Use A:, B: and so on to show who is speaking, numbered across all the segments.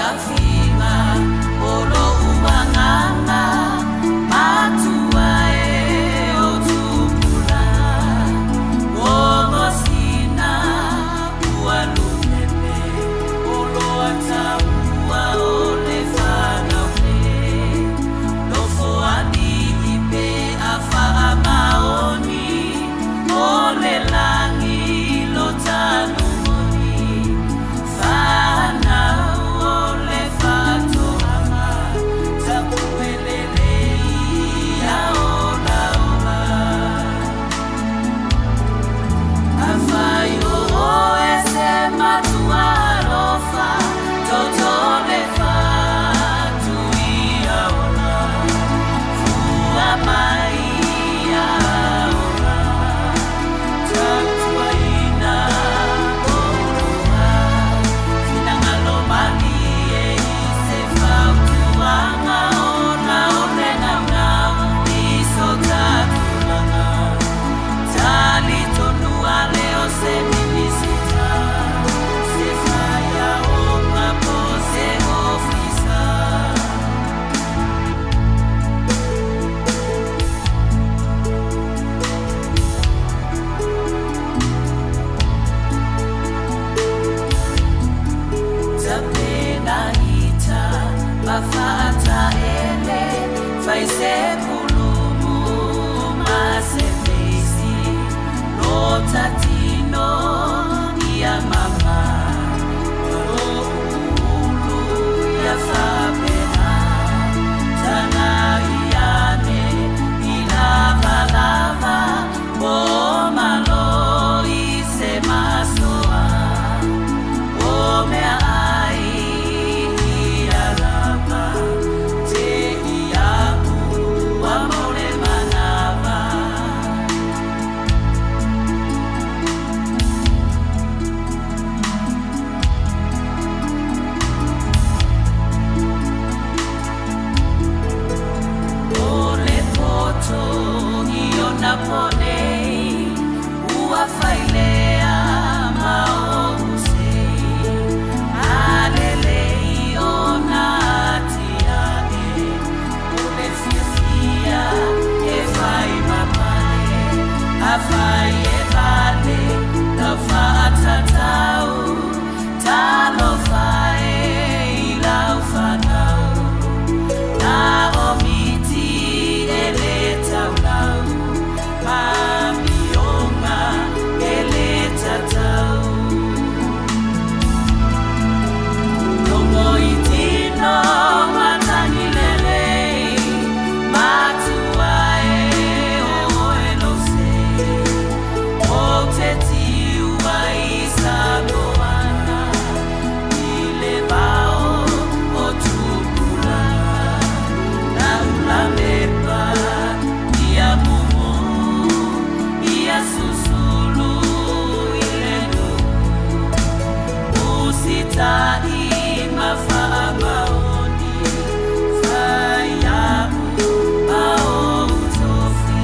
A: Taufiafiga o lou agaga matua e o tupulaga Gogosina ua lupepe o loa taua o le fanau le Nofoalii pe a faamaoni o le lagi lo tanumoni Fanau o le faatoaga tapuelele ia olaola Afai o oe se matua alofa toto le fatu ia ola Fua mai ia ola Tautuaina oulua Finagalo malie i se fautuaga Ona o le naunau i so ta tulaga Talitonu ale o se Minisita Se faiaoga po o se ofisa. Tapenaita ma faataele, fai se pulumu ma se feisi, lo ta tino ia mama, lou ulu ia faapena, tagai ane i lavalava po malo i se masoa. O meaai ia lava, te iaʻu ua mau le manava. O le poto i ona po nei, ua failea ma ou sei, a lelei ona atiae, o le fiafia e fai ma pale, afai e vale lau faatatau, talofa e i lau fanau. Na o miti e le taulau, ma amioga e le tatau. Logo i tino matagi lelei, matua e o oe lou sei. Ou te tiu ai i Samoana, i le vao o tupulaga. Laulamepa ia mumu, ia susulu i le nuu. Usitai ma faamaoni, fai iaʻu ma ou tofi.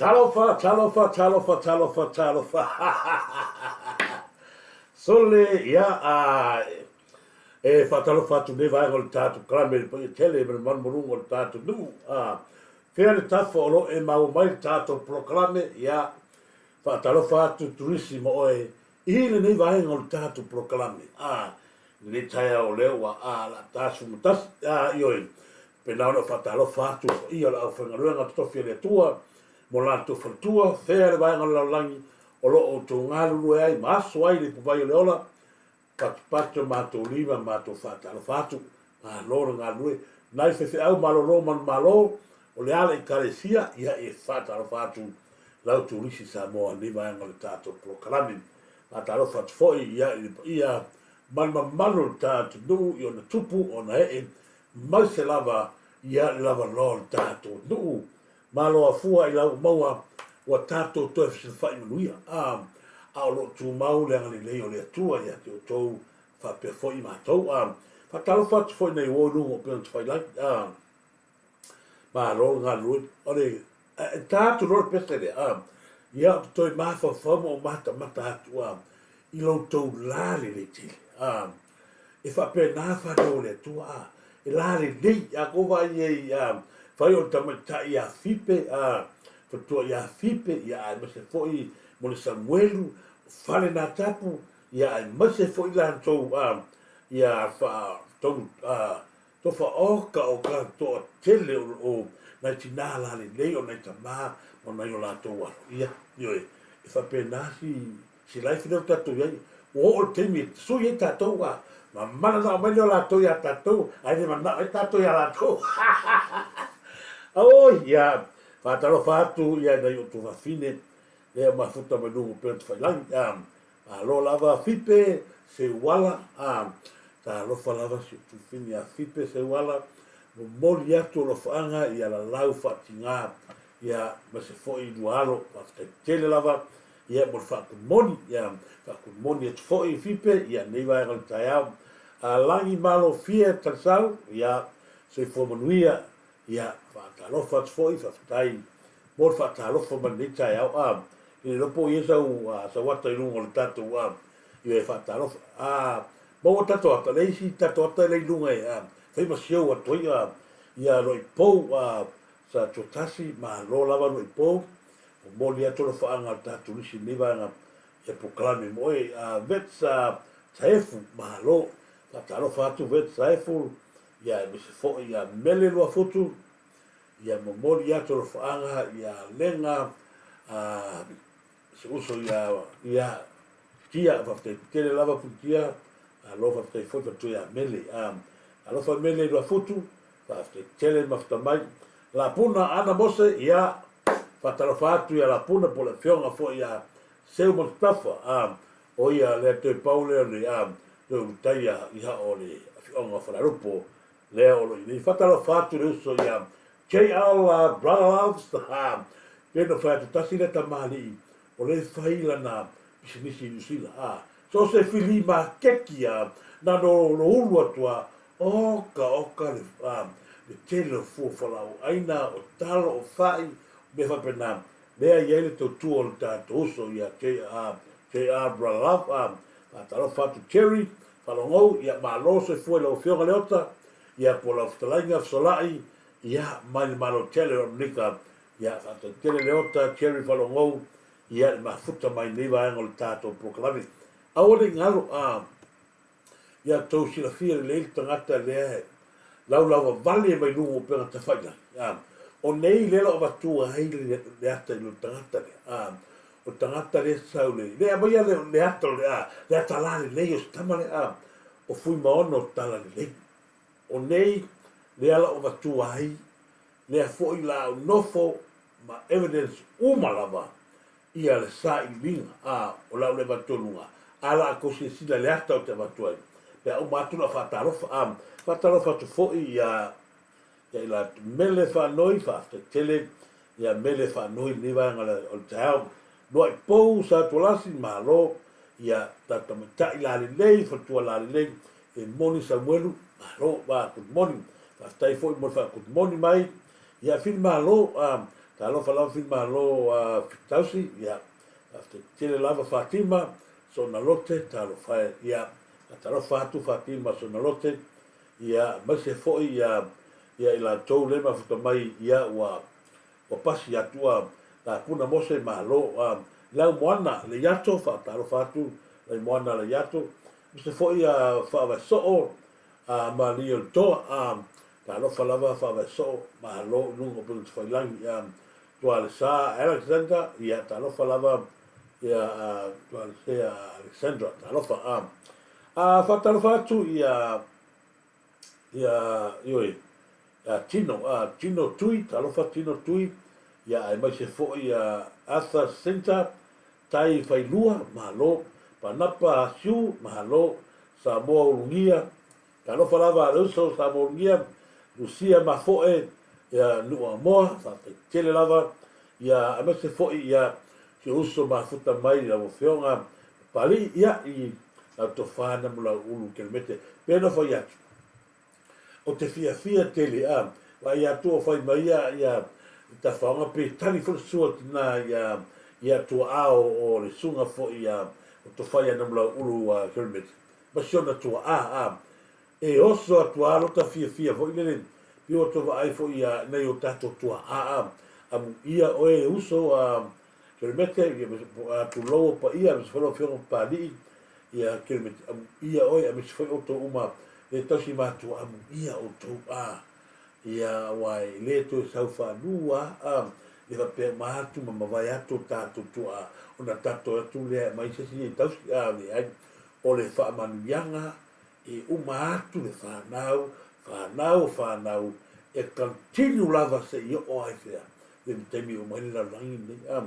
B: Talofa, talofa, talofa, talofa, talofa. Sole, ia, a, e faatalofa atu nei vaega o le tatou kalame i le paia tele ma le malumaluga o le tatou nuu. A, fea le tafa o lo e maua mai le tatou polokalame, ia, faatalofa atu Turisi ma oe i lenei vaega o le tatou polokalame. A, lenei taeao o lea ua, a, la ta 11, a, ioe, Pēlā ona ou faatalofa atu i le paia o le aufaigaluega totofi a le Atua mo latou faletua, fea le vaega o le lalolagi o lo o outou galulue ai ma aso ai le ipuvai o le ola, patupatu o matou lima ma matou faatalofa atu. Malo le galulue. Nai faifeau malolo manumalo o le ala Ekalesia, ia e faatalofa atu lau turisi Samoa i lenei vaega o le tatou polokalame. Faatalofa atu foi ia i le paia ma le mamalu o le tatou nuu i ona tupu, ona ee Maise lava ia le lava loa o le tatou nuu. Malo afua i lau maua ua tatou toe fesilafai manuia. A, a o lo o tumau le agalelei o le Atua ia te outou faapea foi i matou. A, faatalofa atu foi nei uo i luga o upega tafailagi. A, malo le galulue. O le, e ta atu loa le pese lea, a, ia ou te toe mafaufau ma ou matamata atu, a, i lo outou la lelei tele. A, E faapena fanau a le Atua, a, e lalelei, a kou vaai ai, a, fai o le tamaitai ia Fipe, a, faletua ia Fipe, ia aemaise foi mo le Samuelu, o fale na tapu, ia aemaise foi latou, a, ia fa, tou, a, tofa oka o ka toatele o, o nai tinā lalelei, o nai tamā, ma nai o latou alo. Ia, ioe, e faapena si Si life lea ua tatou i ai, ua oo le taimi e sui ai tatou a ma mananao mai lea o latou iā tatou ae le mananao ai tatou iā latou. Oi, ia, faatalofa atu ia nai o outou fafine lea ua mafuta mai luga o upega tafailagi. A, malo lava Fipe Seuala, a, talofa lava si ou tufine ia Fipe Seuala, momoli atu alofaaga ia lalau faatigā ia ma se foi lua alo, faafetai tele lava Ia mo le faakumoni, ia faakumoni atu foi Fipe, ia nei vaega o le taeao. A lagi malofie Talisau, ia soifua manuia, ia faatalofa atu foi, faafetai mo le faatalofa mai lenei taeao. A, e le iloa po o i ai sau, sau ata i luga o le tatou, a, ia e faatalofa. A, maua tatou ata, leai si tatou ata lea i luga e, a, fai ma siou atu ai, a, ia Loipou, a, sa Tuatasi, malo lava Loipou, Momoli atu alofaaga a le tatou lisi i lenei vaega ia polokalame mo oe. Vet sa Saefu, malo. Faatalofa atu Vet Saefu, ia aemaise foi ia Mele Luafutu, ia momoli atu alofaaga ia Lega, si uso ia, ia Tia, faafetai tele lava Punitia, malo faafetai foi faletua ia Mele. Alofa Mele Luafutu, Faafetai tele mafuta mai. Lapuna Ana Mose, ia, faatalofa atu ia Lapuna po o le afioga foi ia Seu Matutafa, a, o ia lea toe pau lea o le, a, toe ulutaia ia o le afioga o Falealupo lea o lo i nei. Faatalofa atu le uso ia JL Brother Loves, a, pei ona fai atu tasi lea tamalii o lea e fai lana pisinisi i Niu Sila, a, so o se fili maketi, a, na no lo ulu atu a, Oka, oka le, a, le tele o fua fualaau ʻaina, o talo, o faʻi, o mea faapena. Lea e i ai le tautua o le tatou uso ia JR, JR Brother Love, a, faatalofa atu Jerry, Faalogou, ia malo soifua i lau Afioga Leota, ia po o lau fetalaiga Fesolai, ia, mai le Malo tele o Amerika, ia, faafetai tele Leota, Jerry Faalogou, ia, le mafuta mai lenei vaega o le tatou polokalame. Aua ne i galo, a, Ia tou silafia lelei le tagata lea e laulauvavale mai luga o upega tafailagi, a, o nei lea o lo o avatua ai le ata i le tagata lea, a, o le tagata lea sau le, le aumaia le, le ata o le, a, le ata lalelei o se tama lea, a, o Fuimaono o Talalelei. O nei lea o lo o avatua ai lea foi la au nofo ma evidence uma lava ia le sailiiliga, a, o le a ou le avatu ai luga, a la a tou silasila i le ata ou te avatu ai, pe a uma atu la faatalofa, a, faatalofa atu foi ia, ia i latou, Mele Faanoi, faafetai tele ia Mele Faanoi i lenei vaega o le, o le taeao. Lua'i Pou, Sa Tualasi, malo, ia tatou tamaitai lalelei, faletua lalelei, e moni Samuelu, malo, va, good morning. Faafetai foi mo le faa good morning mai, ia Fili Malo, a, Talofa lava Finimalo Fitausi, ia, faafetai tele lava Fatima Sonalote, talofa e, ia, faatalofa atu Fatima Sonalote, ia, aemaise foi ia, ia i latou le mafuta mai, ia, ua, ua pasi atu a Lapuna Mose malo, a Laumoana Leiato, faatalofa atu Laimoana Leiato, aemaise foi a Faavaesoo a Malie o le Toa, a Talofa lava Faavaesoo, malo i luga o Upegatafailagi, a Tualesa Alexander, ia talofa lava ia Tualesea Alexandra, talofa a. A faatalofa atu ia ia ioe ia Tino, a Tino Tui, talofa Tino Tui, ia aemaise foi ia Arthur Center, Tai Failua, malo, Panapa Asiu, malo, Samoa Ulugia, Talofa lava a le uso sa molugia Lucia Mafoe ia Nuuamoa, faafetai tele lava ia aemaise foi ia si ou uso mafuta mai i lau Afioga Papalii ia i lau tofa Namulauulu Kelemete. Pe na fai atu, o te fiafia tele a vaai atu o fai mai ia ia i tafaoga pe tali foi le sua tina ia ia tuaa o, o le suga foi ia o tofa ia Namulauulu Kelemete. Ma si ona tuaa a e oso atu a lota fiafia foi lele pei ua tou vaai foi ia nai o tatou tuaa a amuia oe e uso a Kelemete ia tulou o paia aemaise foi lau afioga Papalii ia Kelemete amuia oe aemaise foi outou uma le tausi matua amuia outou a ia aua e le toe sau faalua a le faapea uma atu ma mavae atu o tatou tuaa ona tatou atu lea e aumai se isi e tausi a leai. O le faamanuiaga e uma atu le fanau, fanau o fanau, e continue lava seia oo lava i fea? I le taimi e uma ai le lalolagi lenei. A,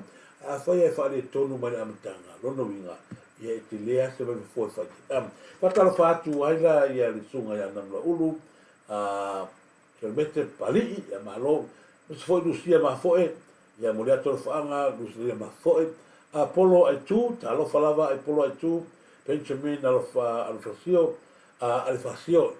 B: afai lava e faaletonu mai le amataga, lona uiga, ia e tele lava se vaifofo e fai ai. A, faatalofa atu ai la ia le susuga ia Namulaulu, a, Kelemete Papalii, ia malo. Aemaise foi Lusia Mafoe, Ia momoli atu alofaaga Lusilia Mafoe, Apolo Aitu, talofa lava Aipolo Aitu, Benjamin Alofa Alofasio, Alefasio,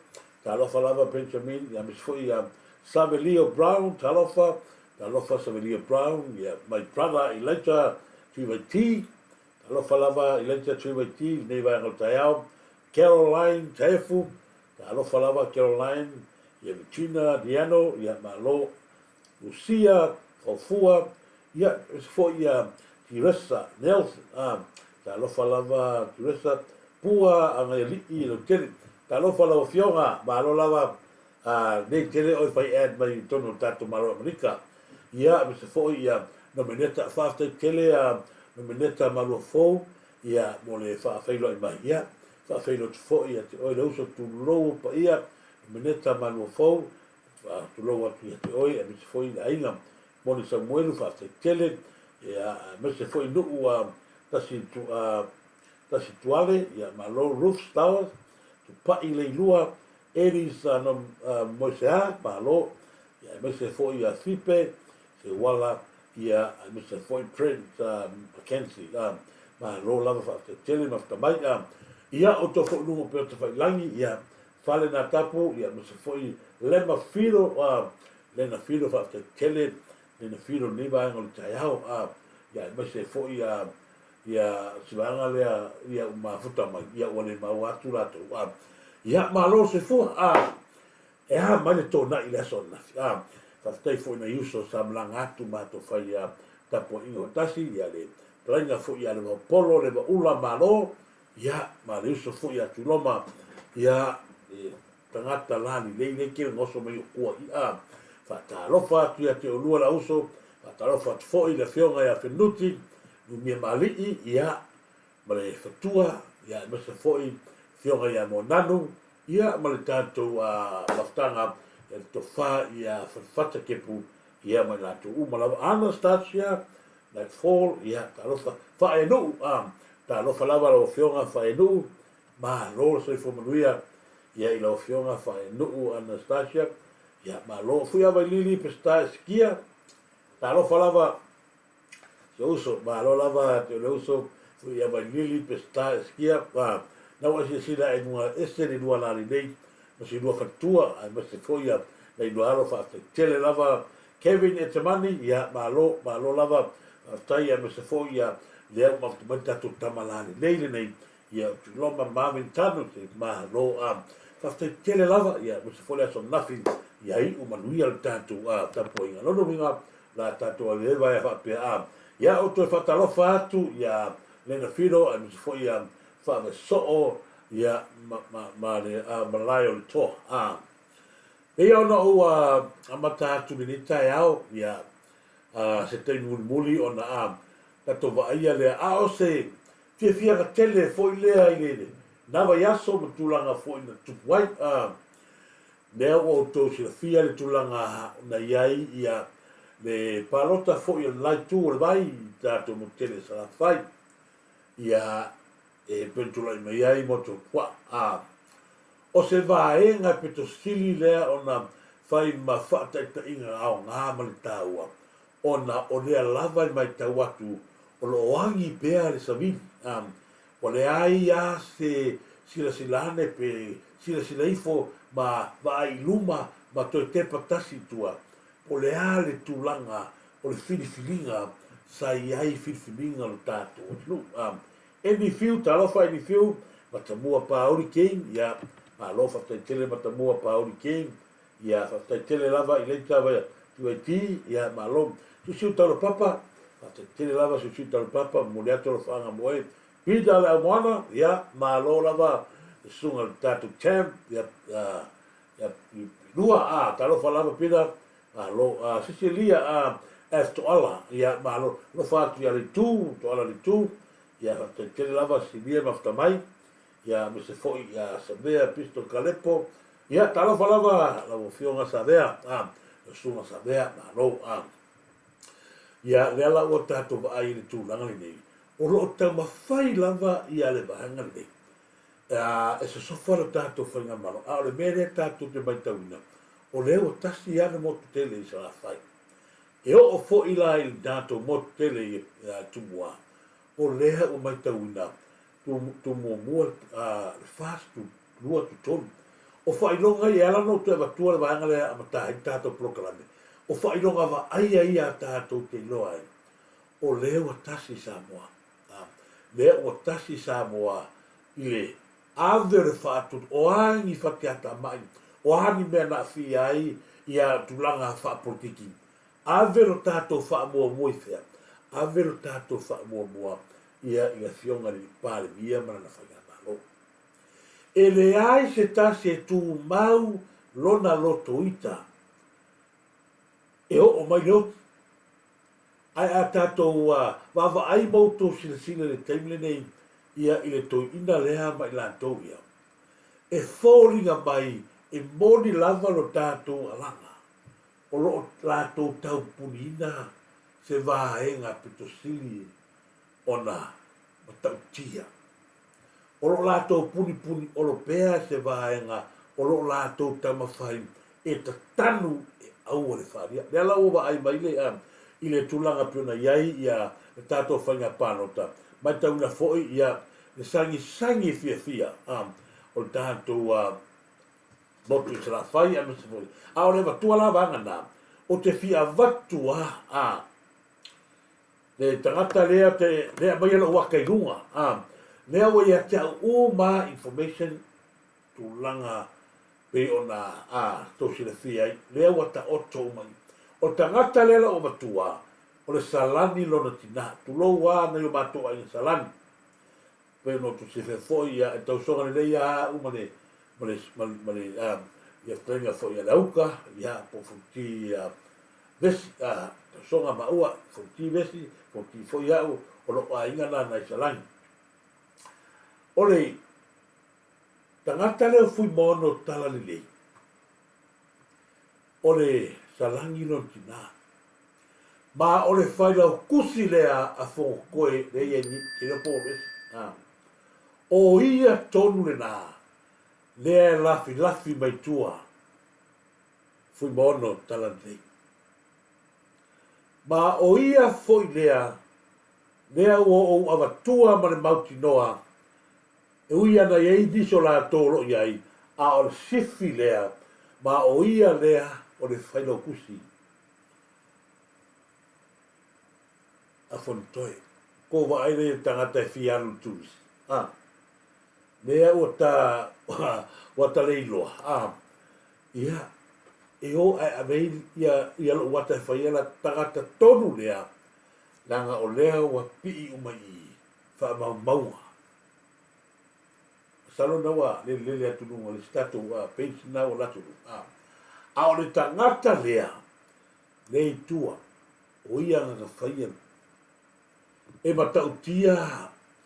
B: talofa lava Benjamin, ia aemaise foi ia Savelio Brown, talofa, talofa Savelio Brown, ia my brother Elijah Tuivaiti, talofa lava Elijah Tuivaiti i lenei vaega o le taeao, Caroline Taefu, talofa lava Caroline, ia Regina Diano, ia malo. Lucia, Faufua, ia, aemaise foi ia Teresa Nelson, a, talofa lava Teresa, Pua Agaialii Lautele, talofa lau Afioga, malo lava, a, nei tele oe fai add mai i totonu o le tatou Malo o Amerika. Ia, aemaise foi ia Nomeneta, faafetai tele a Nomeneta Maluafou, ia, mo le faafeiloai mai, ia, faafeiloai atu foi ia te oe le uso tulou o paia, Nomeneta Maluafou, Faatulou atu ia te oe aemaise foi le aiga Moni Samuelu faafetai tele ia aemaise foi Nuu a tasi a tasi Tuale ia malo Ruth Stowers Tupai Leilua Elis a no Moisea malo ia aemaise foi ia Fipe Seuala ia aemaise foi Trent Mackenzie a malo lava faafetai tele mafuta mai a ia outou foi luga o pea o Tafailagi ia Fale na tapu ia aemaise foi Lema Filo a Lena Filo faafetai tele Lena Filo lenei vaega o le taeao a ia aemaise foi a ia si vaega lea ia ua mafuta mai ia ua le maua atu latou a ia malo se fua a e a mai le tona'i i le aso ananafi a faafetai foi nai uso sa malaga atu matou fai a tapuaiga hoatasi ia le talaiga foi ia le Vaupolo le Vaula malo Ia, ma le uso foi a Tuiloma, ia, le tagata la lelei lea kele na oso mai o kua i'a. Faatalofa atu ia te olua la uso, faatalofa atu foi le afioga ia Fenuti, Numia Mali'i, ia, ma le fatua, ia, aemaise foi afioga ia Moananu, ia, ma le tatou a mafutaga, ia le tofa ia Fatafata Kepu, ia, ma i latou uma lava. Anastasia, Nightfall, ia, talofa, Faenuu, a, talofa lava lau Afioga Faenuu, malo le soifua manuia, ia, i lau Afioga Faenuu Anastasia, ia, malo. Fuiavailili Peseta Esikia, talofa lava, si ou uso, malo lava te le uso, Fuiavailili Peseta Esikia, a, na ua e silasila e luga ese le lua lā lelei, ma si lua faletua, aemaise foi ia, nai lua alo, faafetai tele lava. Kevin Etemani, ia, malo, malo lava, faafetai aemaise foi ia lea ua mafuta mai le tatou tama lalelei lenei, ia o Tuiloma Marvin Tanu, se malo, a, faafetai tele lava, ia, aemaise foi le aso ananafi, ia iu manuia le tatou, a, tapuaiga. Lona uiga, la tatou aveeva ai a faapea, a, ia ou toe faatalofa atu ia Lena Filo, aemaise foi ia Faavesoo, ia, ma, ma, ma le, a, malae o le toa, a. Pei ona ou amata atu i lenei taeao, ia, se taimi mulimuli ona a tatou vaaia lea, a o se fiafiaga tele foi lea i lena vaiaso ma tulaga foi na tupu ai. A, lea ua outou silafia le tulaga na i ai ia le palota foi a le la itu o le vai i tatou motu tele i Salafai, ia, e pei ona tulai mai ai Motuopuaa. A, O se vaega pito sili lea ona fai ma faataitaiga aoga ma le taua, ona o lea lava e matau atu o lo o agi pea le savili. A, ua leai a se silasila ane pe silasila ifo ma vaai i luma ma toe tepa tasi i tua, po o le a le tulaga o le filifiliga sa i ai filifiliga o le tatou atunuu. A, Andy Fiu, talofa Andy Fiu, Matamua Pauli King, ia, malo faafetai tele Matamua Pauli King, ia, faafetai tele lava i Leita Vaia TYT, ia, malo. Siusiu Taulapapa, faafetai tele lava Siusiu Taulapapa, momoli atu alofaaga mo oe. Peter Le Aumoana, ia, malo lava le susuga i le tatou champ, ia, ia, ia, lua, a, talofa lava Peter, malo. A, Cecilia, a, F Toala, ia, malo. Alofa atu ia Leitu, Toala Leitu, ia, faafetai tele lava Cecilia mafuta mai, ia, aemaise foi ia Savea Pistol Kalepo, ia, talofa lava lau Afioga Savea, a, lau Susuga Savea, malo, a. Ia, lea la ua tatou vaai i le tulaga lenei, o lo o taumafai lava ia le vaega lenei, e sosofa le tatou faigamalo, a o le mea lea tatou te matauina, o lea ua tasi lava le motu tele i Salafai. E oo foi la i le tatou motu tele i Tumua, o lea ua matauina tu muamua le FAST, tu lua, tu tolu. O faailoga ia, e ala ona ou toe avatua le vaega lea e amata ai le tatou polokalame, o faailoga vaaia ia a tatou te iloa ai, o lea ua tasi Samoa. Lea ua tasi Samoa i le ave o le faatutu, o a ni fatiatamai, o a ni mea na aafia ai ia tulaga faapolokiki, ave lo tatou faamuamua i fea? Ave lo tatou faamuamua ia i le Afioga i le Palemia ma lana Faigamalo. E leai se tasi e tumau lona lotoita e oo mai le oti. Ae a tatou vaavaai ma outou silasila i le taimi lenei ia i le toeaina lea ma i latou ia, e foliga mai e moni lava lo tatou alaga o lo o latou taupuniina se vaega pito sili ona matautia. O lo o latou punipuni olo pea se vaega o lo o latou taumafai e tatanu e aua le faaalia. Lea la ua vaai mai le i le tulaga pei ona i ai ia le tatou faiga palota, matauina foi ia le sagisagi fiafia o le tatou motu i Salafai aemaise foi. A o le avatua la vaega na, ou te fia avatu a Le tagata lea te lea aumaia lou aka i luga a lea ua ia te au uma information tulaga pei ona a tou silafia ai lea ua taoto uma i o le tagata lea la ua matua o le Salani lona tina tulou a nai o matou aiga Salani pei ona outou silafia foi ia e tausoga lelei a au ma le ma le ma le ma le a ia fetalaiga foi ia Leauka ia po o Fonoti ia Vesi a tausoga maua Fonoti Vesi Fonoti foi au o lou aiga na nai Salani o le tagata lea o Fuimaono Talalelei o le Salani lona tina Ma o le failautusi lea a Fonotoe lea i ai nei, e le o po o ese, a. O ia tonu lena lea e lafilafi mai tua Fuimaono Talalelei. Ma o ia foi lea lea ua ou avatua ma le mautinoa e ui ana i ai nisi o latou o lo o i ai, a o le sifi lea, ma o ia lea o le failautusi. a Fonotoe. Ko vaai lea i le tagata e fia alu i le turisi, a. Lea ua ta, ua ta le iloa, a. Ia, e o ae ave ai ia, ia lou ata e fai ai la tagata tonu lea, leaga o lea ua pii uma i faamaumauga. Masalo na ua lelelele atu luga o le isi tatou page na ua alu atu luga, a. A o le tagata lea, lea i tua, o ia na ka faia e matautia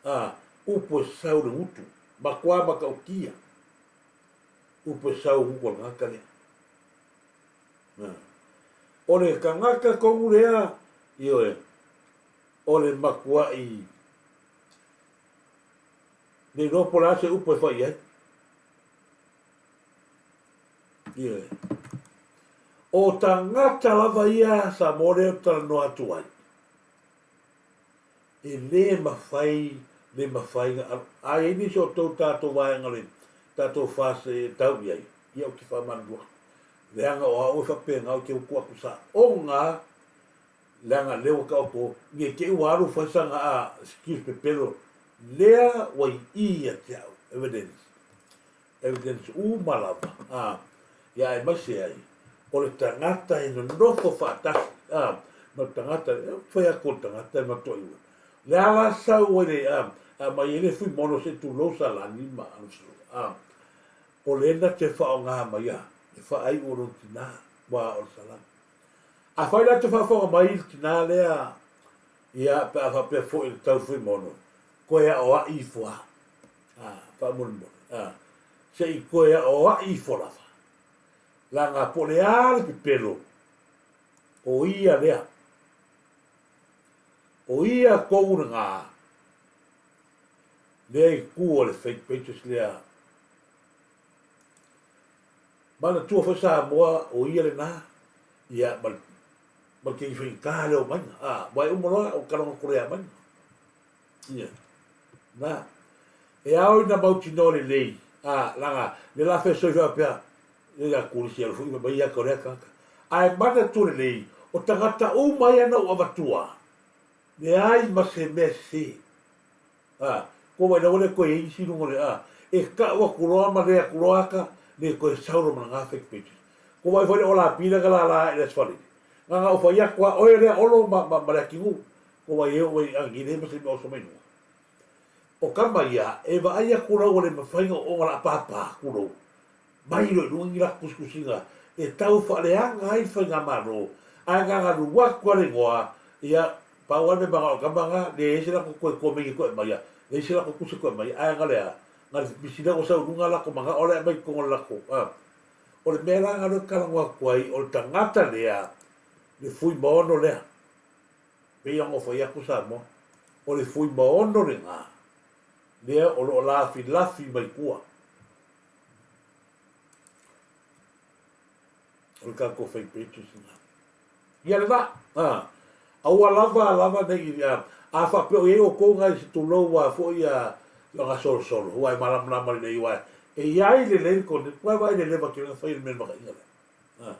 B: a upu e sau le gutu, matua matautia upu e sau gutu a le tagata lea. A. O le tagata tonu lea, ioe, o le matuai le iloa po o le a se upu e fai i ai. Ioe. O tagata lava ia Samoa lea ou te talanoa atu ai, e le mafai le mafai na a i ai nisi o tou tatou vaega o le tatou FAST e tau i ai, ia ou te faamalulu atu. Leaga o au e faapena ou te utu atu saoga leaga lea ua taoto ne i te i ua alu fai sana a excuse pepelo lea ua i i ia te au evidence evidence uma lava a ia aemaise ai o le tagata e nonofo faatasi a ma le tagata e fai atu o le tagata e matuai ua le a la sau ai le a aumai ai le fuimono se tulou salani ma a o le na te faaaoga mai a e faaiu o lona tina ua o le salani. Afai la te faafofoga mai le tina lea, ia, pe a faapea foi le tau fuimono, koe aoai ifo a. A, faamolemole, a, se i koe aoai ifo lava. Leaga po o le a le pepelo, o ia lea. O ia kou lena, lea i tua o le fake pages lea. Manatua foi Samoa o ia lena, ia, ma le, ma le keiki faigata lea o Maiga. A, ua e uma loa o kaloga kolea Maiga. Ia, na. E ao ina mautinoa lelei, a, laga, le la fesoi faapea, ia kulisi alu foi mai ia ka o lea tagata. Ae manatua lelei, o tagata uma ia na ou avatua, leai ma se mea sese. A, ko wai rawa le koe i isi lunga le a, e kau aku loa ma le aku loa aka, le koe sau loa ma nga fake pages. Ko wai foi le ola pila ka la la e le asfalili. Nga nga ufa ia kua oe lea olo ma, ma, ma le akingu. Ko wai e o e angi le ma se mea oso mai nunga. O kama ia, e vaai aku lau o le mawhainga o onga la pāpā kulou. Mai loa i luga ni lako kusikusiga e tau faaleaga ai le faigamalo, ae gagalu atu a le igoa, ia, pau a le mea manao kama ga, leai se lako toe komeni toe aumaia, leai se lako tusi toe aumaia, ae ga le a, ga le pipisi lea ua sau i luga lako manao lea aumai i totonu o le lako, a. O le mea la ga lea ou te talanoa atu ai, o le tagata lea, le Fuimaono lea, pei ona ou fai atu Samoa, o le Fuimaono lena, lea o lo o lafilafi mai tua. O le tatou fai pages lena. Ia lena, a, aua lava lava ne i, a, a faapea o i ai outou nai se tulou ua foi a ga solosolo, ua e malamalama lelei ua e i ai lelei le kone, ua e vaai le leva tele na fai le mea le makaiga lea. A,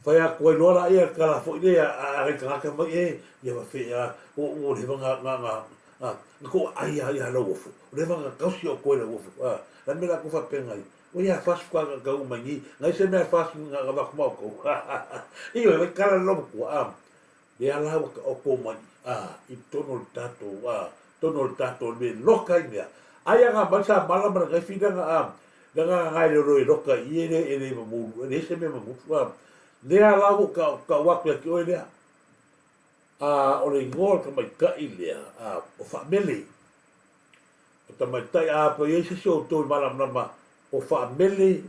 B: fai atu ai loa laia le tala foi lea a nai tagata mai e, ia faapefea, ua, ua leva na, na, na, na, na tou aai ia, ia Lauofo, ua leva na tausi o koe Lauofo, a, la mea latou faapea nai, ua ia fast ka ka u mai ni, nai se mea fast na na vaku mau kou, ioe, vai kala le lomatua, a, lea la ua taoto mai, a, i totonu o le tatou, a, totonu o le tatou le mea e loka ai mea. Aia nga mai sa mala ma le nai langa, a, langa nga e lolo e loka i e le, e le mamulu, e leai se mea mamulu, a. Lea la ua ka, kau atu ia te oe lea. A, o le igoa o le tamaitai lea, a, o Faamele. O tamaitai, a pe i ai se isi o outou i malamalama, o Faamele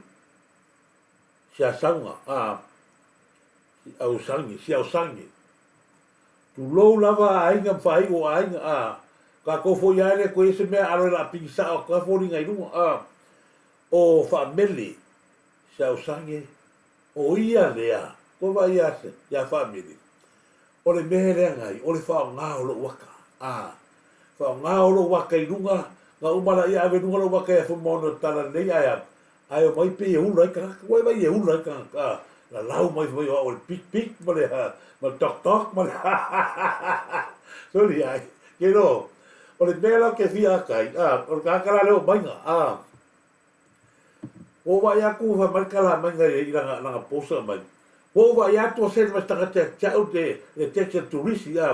B: Siasauga, a, Siausage, Siausage. Tulou lava a aiga ma faaiu o aiga, a, kakou foi a e le toe i ai se mea alo e laapigi sao atu a foliga i luga, a, o Faamele Siausage, o ia lea, koe vaai ia, ia Faamele, o le mea e leaga ai, o le faaaoga o lou aka, a, faaaoga o lou aka i luga, na uma laia ave i luga lou aka ia Fuimaono e tala lelei ae a, ae omai pei e ula ai tagata, ua e vaai e ula ai tagata, a. lalau mai fai mai o au o le pik pik ma le ma le tok tok ma le soli ai ke lo o le mea la ke fia kai a o le tagata la leo maiga a Ua ou vaai atu fai mai le tala mai i lana, lana post mai. Ua ou vaai atu o send mai se tagata ia te au le, le text a le turisi a.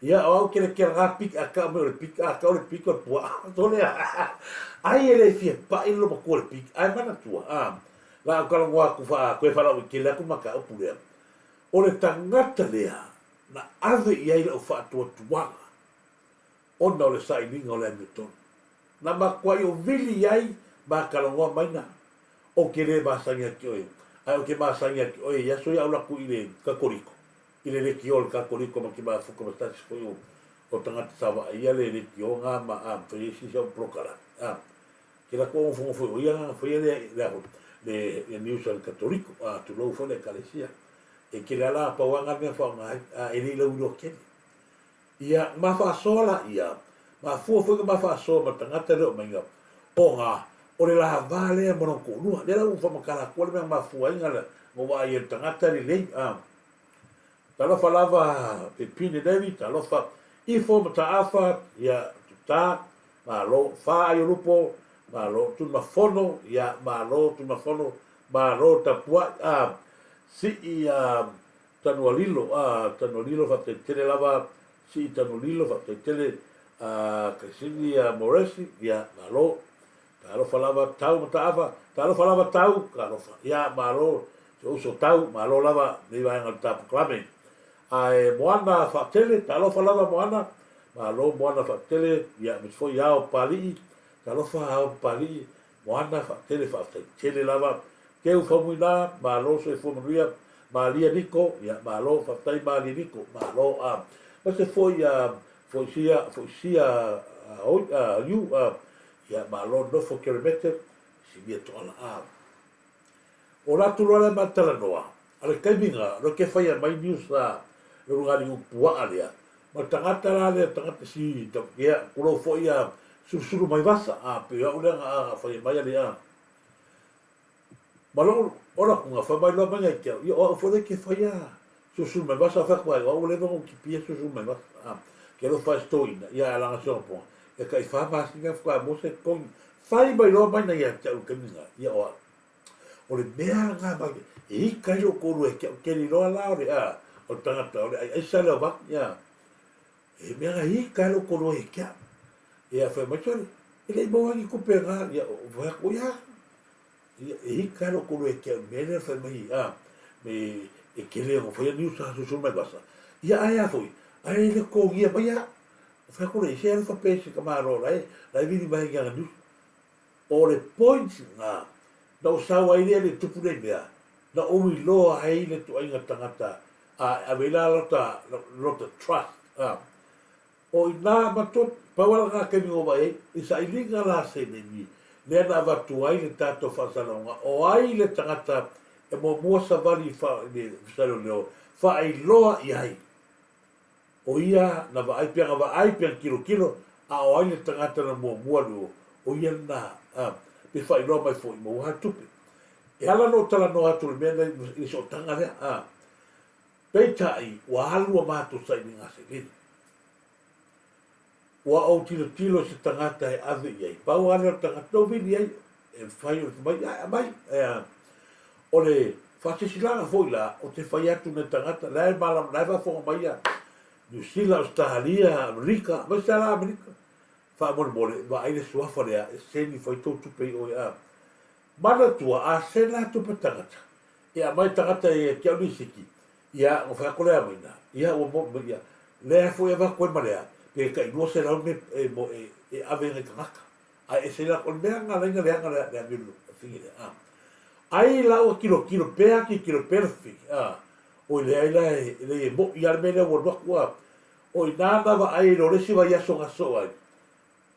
B: Ia o au kele kele nga pik a tau mai o le pik a tau le pik o le puaa. Sole a. Ai e le fia pai le matua le pik ae manatua a. La au talanoa atu faa koe faalauaitele atu mataupu lea. O le tagata lea na ave i ai lau faatuatuaga ona o le sailiga o le amiotonu. Na matuai ou vili i ai ma talanoa mai na, Ou te le masani ia te oe, ae ou te masani ia te oe i aso ia alu atu i le Katoliko, i le lekiō a le Katoliko ma te mafuta ma se tasi foi o, o tagata sa vaaia le lekiō na ma a fai ai sisi au polokalame. A, ke latou nofonofo foi o ia na faia le, le a foi, le, le news a le Katoliko, a, tulou foi le Ekalesia. E tele a la pau a na mea faaaoga ai, a e le i lauiloa tele. Ia, ma faasoa laia, mafua foi ona ma faasoa ma le tagata lea o maiga, ona o le lava lea ma lona toalua. Lea la ua ou faamatala atua le mea na mafua ai na ou vaai ai i le tagata lelei. A, talofa lava Pepine Levi, talofa Ifo Mataafa, ia, Tuta, malo, Fa Aiolupo, malo, Tuimafono, ia, malo Tuimafono, malo tapuai, a, Sii, a, Tanualilo, a, Tanualilo faafetai tele lava, Sii Tanualilo faafetai tele, a, Kaisini a Moresi, ia, malo, talofa lava Tau Mataafa, talofa lava Tau, talofa, ia, malo, si ou uso Tau, malo lava nei vaega o le ta polokalame. Ae Moana Faatele, talofa lava Moana, malo Moana Faatele, ia, aemaise foi Ao Papalii, talofa Ao Papalii, Moana faatele faafetai tele lava Teu Faumuina malo soifua manuia Malia Niko ia malo faafetai Malia Niko malo a aemaise foi a Foisia Foisia oi a you a ia malo nofo Keremete Sinia Toala a O latou loa lea ma talanoa a le taimi na loa ke faia mai news a le ulugalii puaa lea ma le tagata la lea tagata si ia tulou foi ia sulusulu mai vasa a pei o au lea na faia mai ale a ma lou ola atu na fai mai loa mai ia te au ia o au foi lea ke faia sulusulu mai vasa fai atu ai o au ua leva ona ou tipia sulusulu mai vasa a ke alofa ai se toeaina ia a laga si ona poga ia tai fa masina faatoa maua se totogi fai mai loa mai na ia te au i le taimi lena ia o au. O le mea lena ma e ika ai lou toalua e te au keli loa la o le a o le tagata o le aiaisa lea o vaki a e mea na ika ai lou toalua e te au. Ia fai mai sole e le i maua ni tupe na ia o fai atu ia ia e ika ai lou toalua e te au mea lea fai mai a me e kele o fai ni usa susu mai vasa. Ia ae a foi ae le togia mai a fai atu le se alofa pe se ka malo la e la e vili mai ni ana niusa. O le point lena, na ou sau ai lea i le tupu nei mea, na ou iloa ai le ituaiga tagata a e ave ai la lota, lota trust a. O ina matou, pau lava lena taimi na ou vaai ai, i sailiga la seleni lea na avatu ai le tatou faasalalauga, o ai le tagata e muamua savali i le Ofisa Leoleo, faailoa i ai. O ia na vaai pea na vaai pea na tilotilo, a o ai le tagata na muamua alu i o, o ia lena, a, pe faailoa mai foi, maua lava le tupe. E ala ona ou talanoa atu i le mea lenei i le sootaga lea, a, peitai ua alu a matou sailiga seleni. Ua ou tilotilo i se tagata e ave i ai, pau lava lea o le tagata na ou vili ai, e mafai ona fai mai, ae aumai. Ea, o le faasilasilaga foi la, ou te fai atu i nai tagata, la e malama, la e faafofoga mai ia Niu Sila, Ausetalia, Amerika, aemaise lava la Amerika, faamolemole, vaai le suafa lea e seni fai tou tupe i oe a. Manatua, a send la tupe tagata, e aumai tagata ia te au lisiti, Ia, ona fai atu lea maina, ia ua mo, ia, lea foi e avatu ai ma lea, pe tai 200 me, e, mo, e, e ave i nai tagata. Ae ese la, o le mea na ala ai na leaga le, le amio le figi lea, a. Ai la ua tilotilo pea, tilotilo pea le figi, a. Oi leai la e, e leai e mo'i lava le mea lea ua alu atu, a. O i ina na vaai ai loa le isi vaiaso na sosoo ai,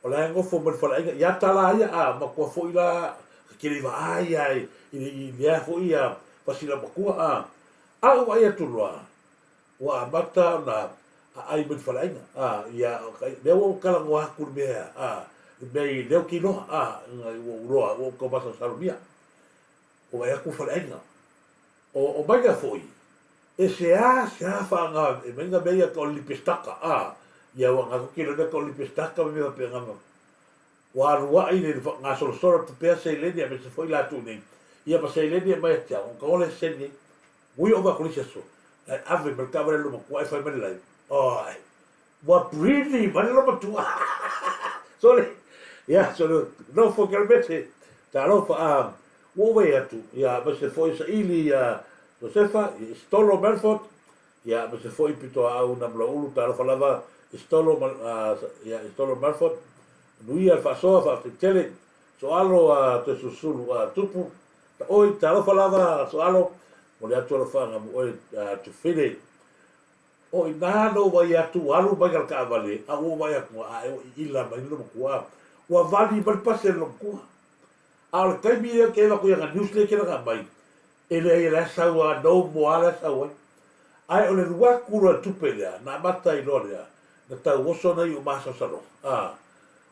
B: o la e nofo mai le faleaiga, ia tala ia, a, matua foi la, ta te le i vaai lava i, i, i lea foi a, fasi laumatua, a. A ou vaai atu loa, ua amata ona aai mai le faleaiga, a, ia, lea ua ou talanoa atu i le mea, a, le mea i lea ou te iloa, a, ua ou iloa, ua ou tau masalosalogia. Ua vaai atu le faleaiga. O maiga foi, e seāseā whaaga e maiga mea ia ka o le lipestaka, a, ia ua nga koke loa ka o le lipestaka ma mea faapena ma ua aluaʻi le gasolosolo atu pea seleni aemaise foi latou nei, ia ma seleni e aumai ia te au, ona tago lea seni ai. Ui o vaku le isi aso, ae ave mai le taavale a le matua ae fai mai le live, Oi, ua prini mai le matua. Sole, ia, sole, nofo ke mese, talofa, a, ua ou vaai atu, ia, aemaise foi saili ia Josefa, ia Isitolo Melford, ia, aemaise foi pitoaau Namulaulu, talofa lava, Isitolo, ia, Isitolo Melford, manuia le faasoa, faafetai tele, Soalo a Toesulusulu a Tupu, Oi, talofa lava Soalo, momoli atu alofaaga mo oe Tufele. O i nā na ou vaai atu ua alu mai ka le taavale, a ua ou vaai atu ae ua iila mai le loomatua. Ua vali mai le pasi a le loomatua. A o le taimi lea ou te avatu i ana news lea e tele ona aumai, e leai e la e sau lava, no more lava la e sau ai. Ae o le alu atu loa i le tupe lea, na amata ai loa lea, na tauoso nai ou masalosaloga, a,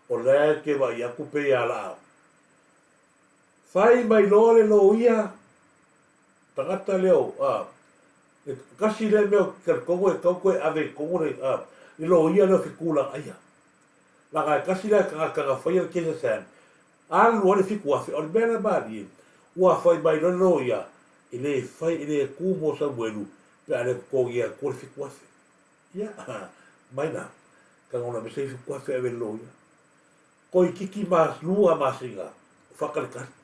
B: o la e te vaai atu pei a la Fai mai loa le loia tagata lea o, a, le kasi lea mea ou te talitonu e tatau toe ave i totonu le, a, le loia lea o Fetuulagaia. Leaga e tasi lea tagata na faia le case a Sam, alu ai le 7,000, o le mea lea malie, ua fai mai loa le loia, e le fai, e le tu mo Samuelu pe a le totogi atua le 7,000. Ia, mai la, tago la me se 7,000 ave i le loia. Toeitiiti ma lua masina o faatalitali.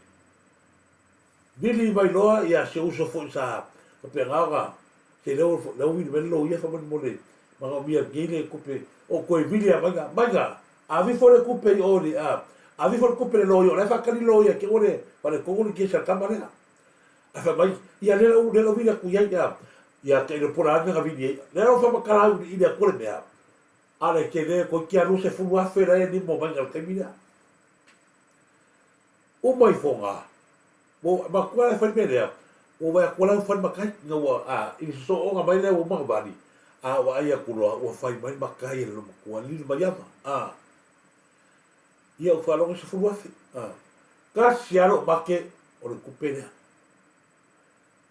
B: Vili mai loa ia si ou uso foi sa faapena ona se leo leo vili mai le loia faamolemole manaomia nei le tupe o toe vili a maiga maiga avifo le tupe i o le a avifo le tupe le loia o la e faatali loia te ua le faaletonu le kesi a le tama lea ae fai mai ia lea lau lea lau vili atu i ai ia ia te iloa po o le a le mea na vili ai lea lau faamatala au i le atu le mea A le tele toeitiiti a 20,000 la e limo mai i le taimi lea. Uma ifoga, ua matua la e fai le mea lea, ua vaai atu la ua fai le matai, ina ua, a, i le sosooga mai lea ua uma ona vali, a vaai atu loa ua fai mai le matai a le loomatua, lili mai ava, a. Ia ou faalogo i 10,000, a. Tasi lava lou make o le tupe lea.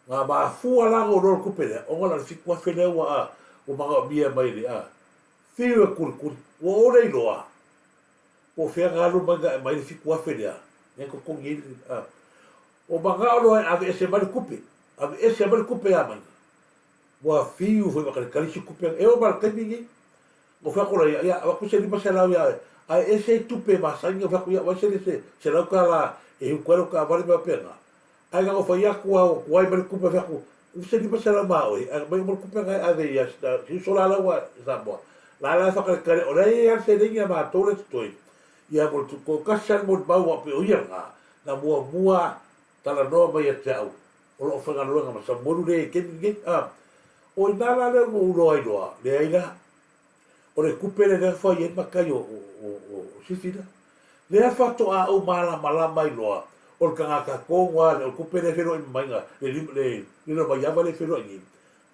B: Na mafua la ona ou iloa le tupe lea, ona na o le 7,000 lea ua ua manaomia mai le a fiu e kulikuli. Ua ou le iloa po o fea na alu mai na aumai le 7,000 lea, lea na totogi ai le a. Ua manao loa e aveese mai le tupe, aveese mai le tupe ia maiga. Ua fiu foi faatalitali isi tupe, e oo mai le taimi lenei. Ua fai atu loa ia, ia avatu se 500 ia oe, ae ese ai tupe masani. Ua fai atu, ia vaai se $100 e utu ai lau taavale ma faapena. Ae na ona fai atu lava ua tuai mai le tupe, fai atu, ua se 500 ma oe, ae aumai uma le tupe lena e ave ia si uso la la ua i Samoa. La la e faataletale, o lea e i ai lava le seleni a matou lea e totoe, ia mo le toatasi lava le molimau aua pei o ia lena, na muamua talanoa mai ia te au, o lo o faigaluega ma Samuelu lea i le taimi lenei. A, o i ina la lea ua ou iloa ai loa, leai la, O le tupe lea lea na fai ai matai o, o, o, o Sifi lea. Lea faatoa ou malamalama ai loa, o le tagata tonu lava lea, o le tupe lea e feiloai mai na, le, le lilo mai ava lea e feiloai nei,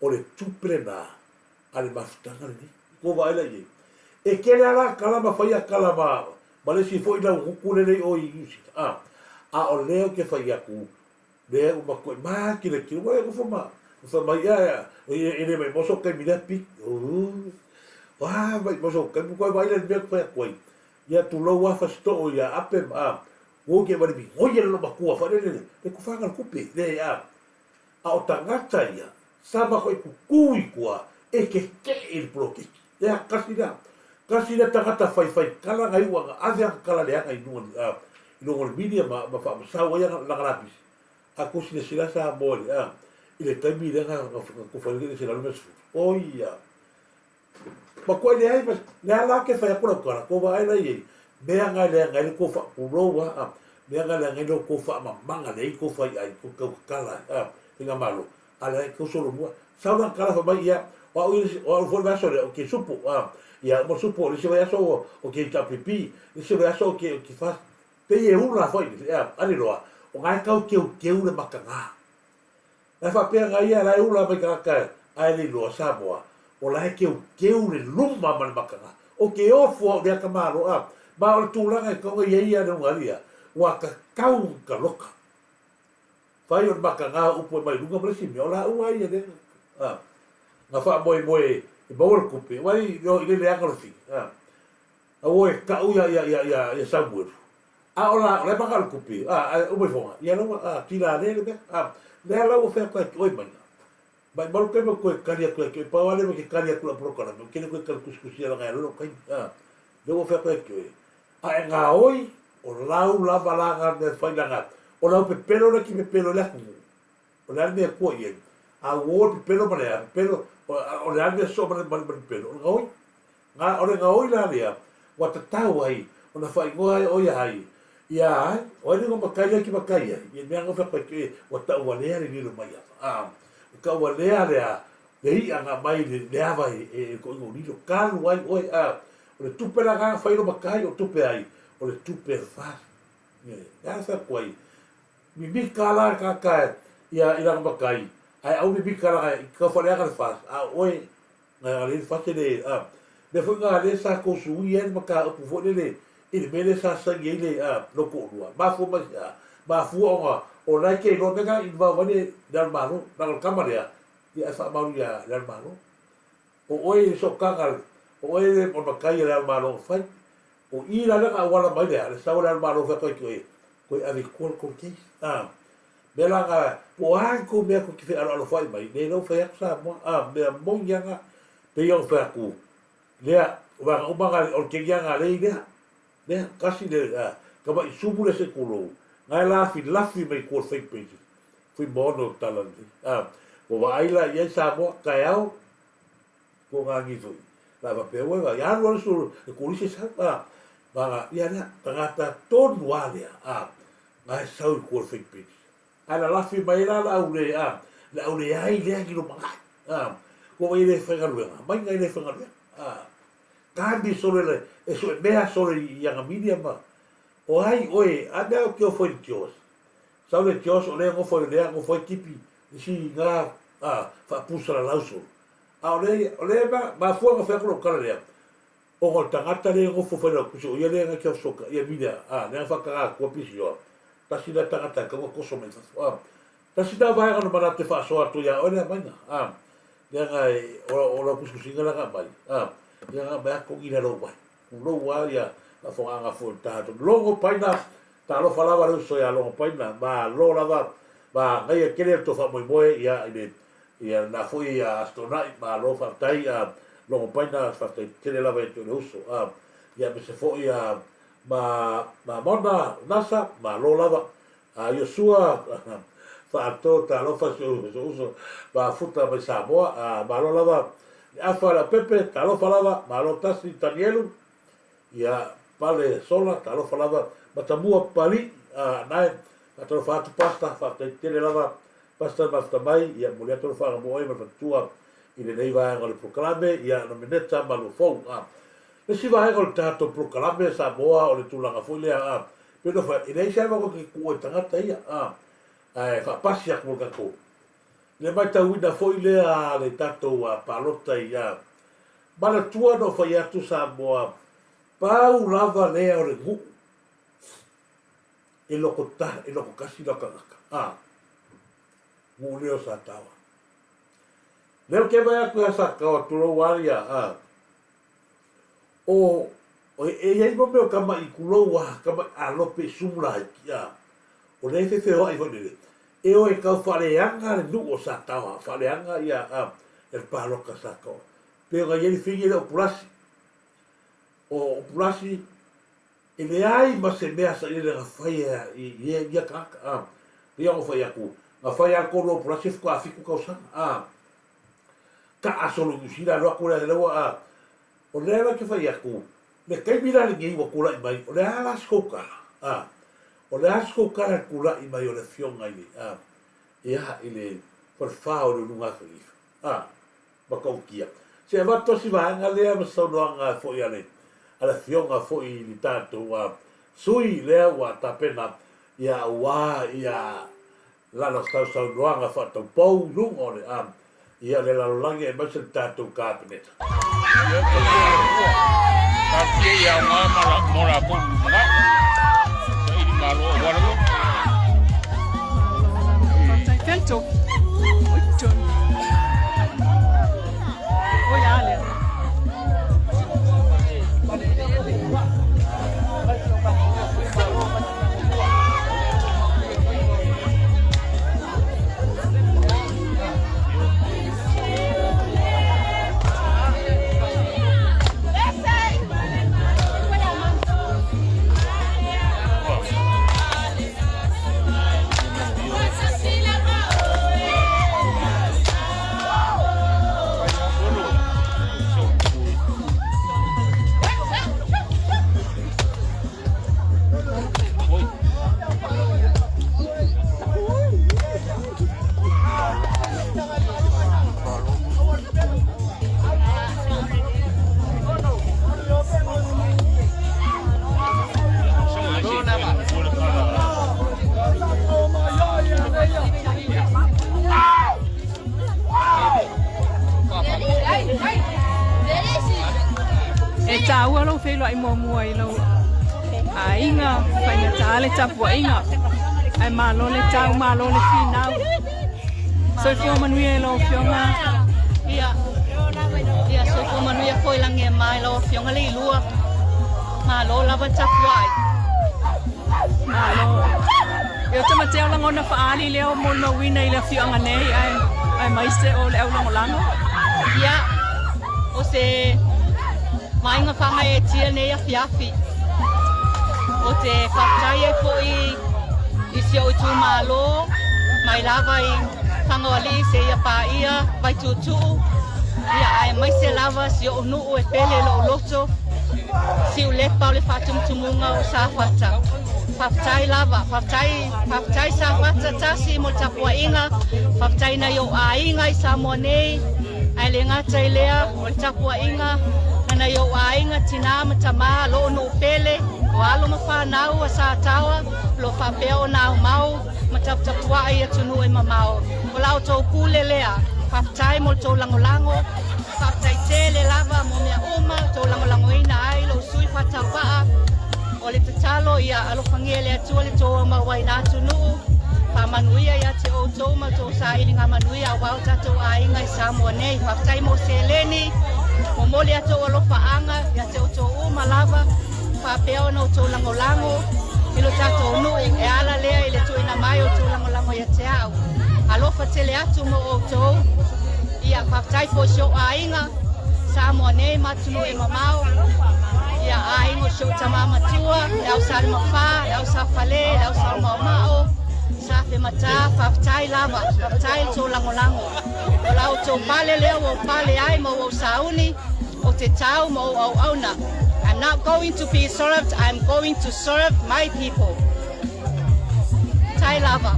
B: o le tupe lena a le mafutaga lenei. Ua vaai la i ai. E tele lava la tala ma fai a tala ma, ma le isi foi laugutu lea i o i Niu Sila. A, a o lea ou te fai atu, Lea ua matuai makilakilaina, ua nofo ma fai mai, ia, e le maimoa sou taimi lea, Pete. Ua maimoa sou taimi, ua vaai la i le mea ou te fai atu ai. Ia tulou lava Fasitoo ia Ape ma, a, ua ou te vale migoi e le loomatua foi lele, le tufaga o le tupe, le, a, a o tagata ia, sa matuai tutu i tua e tetee i le poloketi. Lea, tasi lea, tasi lea tagata faifai tala na iu ana ave ana tala leaga i luga, a, i luga o le media ma, ma faamasau ai ana, lana lapisi. A kou silasila Samoa i le, a, i le taimi lea na, na, na tofa ai le 150. Oi a! Matuai leai ma, le a la ke fai atu lau tala, kou vaai la i ai, mea na e leaga ai le tou faapulou a, a, mea na e leaga ai lo tou faamamaga leai tou faiai, tou tautatala ai, a, faigamalo, a leai tou solomua. Sau lana tala fai mai, ia, o au ia, o au foi le vaiaso lea, ou te supo, a, ia, uma le supo, le isi vaiaso ou te HRPP, le isi vaiaso ou te, ou te fast. Pei e ula foi, a, ale loa, o na e tau teuteu le mataga. La e faapea na ia la e ula mai tagata ae le iloa Samoa, o la e teuteu le luma ma le mataga. O te ofo au lea tamaloa, a, ma o le tulaga e tatau ona i ai ia le ulugalii, ua tatau ona taloka. Fai o le makaga o upu e mai luga ma le isi mea, o laua ia lea a, na faamoemoe e maua le tupe, vai i le leaga o le fili, a. Aua e tau ia, ia, ia, ia, ia Samuelu. A o la, o la e maka le tupe, a, ae uma ifoga, ia lau, a, tila le le mea, a, lea la ua fai atu ai oe mai. Maimau le taimi ou toe tali atu ia te oe, pau lava lea ou te tali atu i lau polokalame, ou te le toe tali tusitusia leaga e alu ai lou taimi, a, lea ua fai atu ia te oe. A e gaoi, o lau lava la na mea e fai leaga o lau pepelo lea e te pepelo ai le atunuu, o le a le mea e tua i ai? A ua o le pepelo ma le a, pepelo, o le a le mea soo ma le pepelo? O le gaoi. Na, o le gaoi la lea ua tatau ai ona faaigoa ai o ia ai, ia ai, o ai le igoa matai lea e te matai ai, ia mea na fai atu ai, ua tauvalea le lilo mai ava, a, ua tauvalea le a, le i'a na aumai i le ava e, e, e toʻiga o lilo, talu ai oe, a, o le tupe la na fai lo matai o tupe ai, o le tupe a le FAST. Le a fai atu ai, mimika la le tagata ia i lana matai, ae aua mimika lana i tau faaleaga le FAST, a o oe, Na le fase le a mea foi na lea sa tou sui ai le mataupu foi lele i le mea lea sa saini ai le a lou toalua. Mafua mai se a? Mafua ona o la e te iloa mea na involve ai le Ao Malo. Leaga o le tama lea, ia e faamaoni ia le Ao Malo. O oe i le sootaga, o oe le matai a le Ao Malo na fai. O i la lea na auala mai le a, le sau a le Ao Malo fai atu ai toe, toe ave i tua le tou case. A mea la na, po o a ni tou mea tou te fealoalofa'i mai, le lau fai atu Samoa, a mea moni a na, pei ona fai atu, lea, o vaega uma na, o le kegi a na lei lea, lea, tasi le, a, tama'i sumu lea se i tulou, na e lafilafi mai tua o le fake pages, Fuimaono o tala lelei, a, ua vaai la i ai Samoa, taeao, Ko ngā ngi foi. La faapea ua ia alu alu so e kolisi e sau a ma nga ia lea tagata tonu a lea a nga e sau i kua fake page. Ae la lafi mai la la au le a le au le ai lea ki lo mangai a ko wai le whaigaluega mai ngai le whaigaluega a kani sole le e so e mea sole i anga media ma o ai oe a mea o ke ofo i tios sau le tios o le ngofo i lea ngofo i tipi isi nga a faapusalalau solo A o lea, o lea e mafua ona fai atu lau tala lea, ona o le tagata lea e nofo fai lau tusi, o ia lea na te fesotaia Milia, a, lea na faataga atua pisioa, tasi lea tagata e tatau ona toso mai i fafo, a. Tasi lena vaega na manatu e faasoa atu ia oe lea aumaiga, a, leaga e, o, o lau tusitusiga lea na aumai, a, ia na aumai atu togi lea lou vai. Tulou lava ia faafofogaaga foi o le tatou. Logo Paina, talofa lava le uso ia Logo Paina, malo lava, manaia tele le tou faamoemoe ia i le ia lena foi ia Aso Toonai, malo faafetai a Logo Paina, faafetai tele lava ia te oe le uso. A ia aemaise foi ia ma ma Mona Nasa, malo lava. A Iosua Faato, talofa si ou uso mafuta mai Samoa, a malo lava le afa Leaupepe, talofa lava, malo tasi Tanielu, ia Pale Sola, talofa lava Matamua Papalii, a nae faatalofa atu Pasta, faafetai tele lava Pasta le mafuta mai, ia momoli atu le faaga mo oe ma le faletua i lenei vaega o le polokalame, ia Nomeneta Maluafou. A le isi vaega o le tatou polokalame Samoa o le tulaga foi lea, a pei ona fai, e leai se avanoa e tuua i tagata ia, a ae faapasi atu mo le tatou. I le matauina foi lea a le tatou palota i a manatua na ou fai atu Samoa, pau lava lea o le nuu e loko ta, e loko tasi lau tagata, a nuu lea o Sataoa. Lea ou te vaai atu ia Sataoa, tulou a ia, a o, o e i ai mo mea o tama'i, tulou a, tama'i alope i sumu laiti, a o lea e fefeoa'i foi lele, e o e tau faaleaga le nuu o Sataoa, faaleaga ia, a, le palota a Sataoa. Pei ona i ai le figi lea o Pulasi. O, o Pulasi, E leai ma se mea sailele na faia i ia tagata, a. Pei ona fai atu, na fai lava le tolu o pulasi faatoa 7 tausaga, a. Taa solo i Niu Sila alu atu lea ua, a. O lea la ou te fai atu, le taimi la lenei ua tulai mai, o le a la se tou tala, a. O le a se tou tala i le tulai mai o le afioga i le, a, ia, i le falefa o Leulugatanifa, a. matautia. Se avatu tasi vaega lea ma se saunoaga foi a le a le afioga foi i le tatou sui lea ua tapena ia aua ia lana sausaunoaga faataupou i luga o le ia le lalolagi aemaise le tatou Kapeneta.
C: Ia, tausia e le Atua. Talosia ia aoga mo latou i lumanai. Saili malo aua lalo.
D: Fea le tofi? O i totonu. Oi a lea. E taua lou feiloai muamua i lou aiga, faigata le tapuaiga, ae malo le tau, malo le finau. Soifua manuia i lau Afioga.
E: Ia, ia soifua manuia foi lagi e mai lau Afioga le ilua. Malo lava tapuai.
D: Malo. Ia Tamatea o lagona faaali lea o molimauina i le afioaga nei ae aemaise o le aulagolago.
E: Ia, o se vaaiga faagaeetia lenei afiafi. Ou te faafetai ai foi i si ou itumalo mai lava i Fagaoalii seia paia Vaituutuu, ia aemaise lava si ou nuu e pele i lou loto, Siulepa o le faatumutumuga o Safata. Faafetai lava, faafetai, faafetai Safata tasi mo le tapuaiga, faafetai nai ou aiga i Samoa nei, ae le gata i lea, o le tapuaiga na nai ou aiga, tinā ma tamā, lou nuu pele, o alo ma fanau a Sataoa, o lo o faapea ona aumau ma taputapuai i atunuu e mamao. O la outou pule lea. Faafetai mo le tou lagolago. Faafetai tele lava mo mea uma tou lagolagoina ai lou sui faatauvaa. O le tatalo ia alofagia e le Atua le tou aumauaina atunuu, faamanuia ia te outou ma tou sailiga manuia aua o tatou aiga i Samoa nei. Faafetai mo seleni, momoli a tou alofaaga ia te outou uma lava, faapea ona outou lagolago i lo tatou nuu e ala lea i le tuuina mai o tou lagolago ia te au. Alofa tele atu mo outou. Ia, faafetai foi si ou aiga, Samoa nei ma atunuu e mamao. Ia, aiga o si ou tama matua, le au Salemafā, le au Safale, le au Saumaomao, Safemata, faafetai lava, faafetai le tou lagolago. O la outou pale lea ua ou pale ai ma ua ou sauni, ou te tau ma ou auauna. I'm not going to be served, I'm going to serve my people. Tai lava.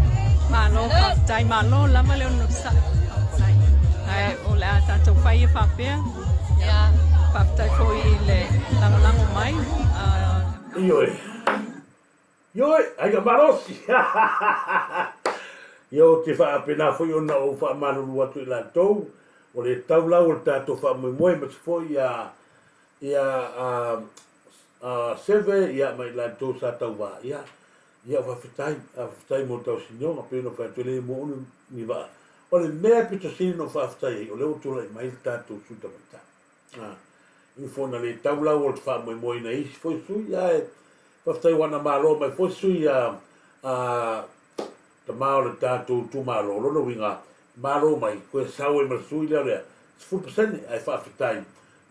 D: Malo faafetai, malo lava le onosai. Faafetai. Ae o le a tatou fai e faapea.
E: Ia.
D: Faafetai foi i le lagolago mai.
B: Ioe. Ioe, aiga malosi. Ia ou te faapena foi ona ou faamalulu atu i latou, o le taulau o le tatou faamoemoe aemaise foi ia ia a Seve ia ma i latou sa tauva ia ia faafetai faafetai mo le tausinioga pei ona fai atu e le mua ulu ni vaa o le mea pito sili ona ou faafetai ai o lea ua tulai mai le tatou sui tamaitai a i foi na le tau lau o le faamoemoeina i isi foi sui ae faafetai ua na malo mai foi sui a a tama o le tatou itumalo lona uiga malo mai koe sau ai ma le sui lea o le 10% ae faafetai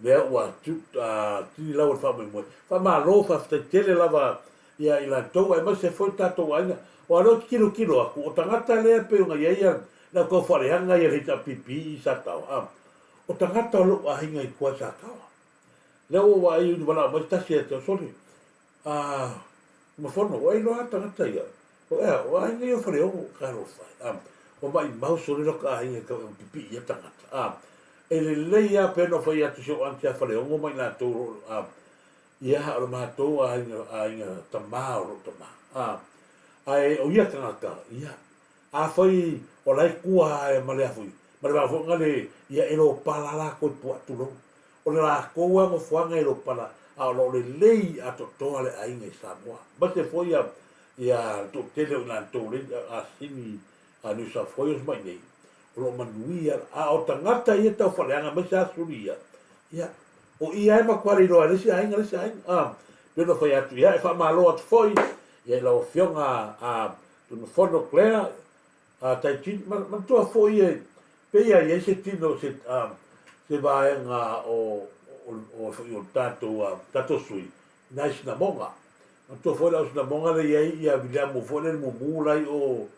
B: lea ua tini lau o le faamoemoe. Faamalo faafetai tele lava ia i latou aemaise foi tatou aiga. Aua o lea ou te tilotilo atu, o tagata lea e pei ona i ai le au taufaaleaga ia le HRPP i Sataoa, a, o tagata o lou aiga i tua i Sataoa. Lea ua ou vaai i valaau mai se tasi ia te au, sole, a, Tumafono, ua iloa lava tagata ia, o ea, o aiga ia o Faleogo, talofa e, a, ua maimau sole lota aiga e tau e pipii ia tagata, a, e lelei lava pea ona fai atu si ou aunty ia Faleogo ma i latou o lo o, a, ia, o le matou aiga, aiga tama o lou tama, a, ae o ia tagata, ia, afai o la e tua ae ma le a foi, ma le vaa foi na le, ia e lopala latou i puaa tulou, O le latou lava nofoaga e lopala a o lo o lelei atoatoa le aiga i Samoa. Aemaise foi ia le toatele o i latou lea asini a New South Wales ma i inei, o lo o manuia, a o tagata ia taufaaleaga mai sa suli ia, ia, o i lava e matua le iloa e le isi aiga le isi aiga, a, pei ona fai atu, ia, e faamalo atu foi, ia, i lau Afioga a Tuimafono Claire, a Taitini, manatua foi e, pei a i ai se tino, se, a, se vaega o, o, o, o, o tatou, a, tatou sui, nai sinamoga. Manatua foi lau sinamoga lea i ai ia Viliamu foi lea le mumu la i o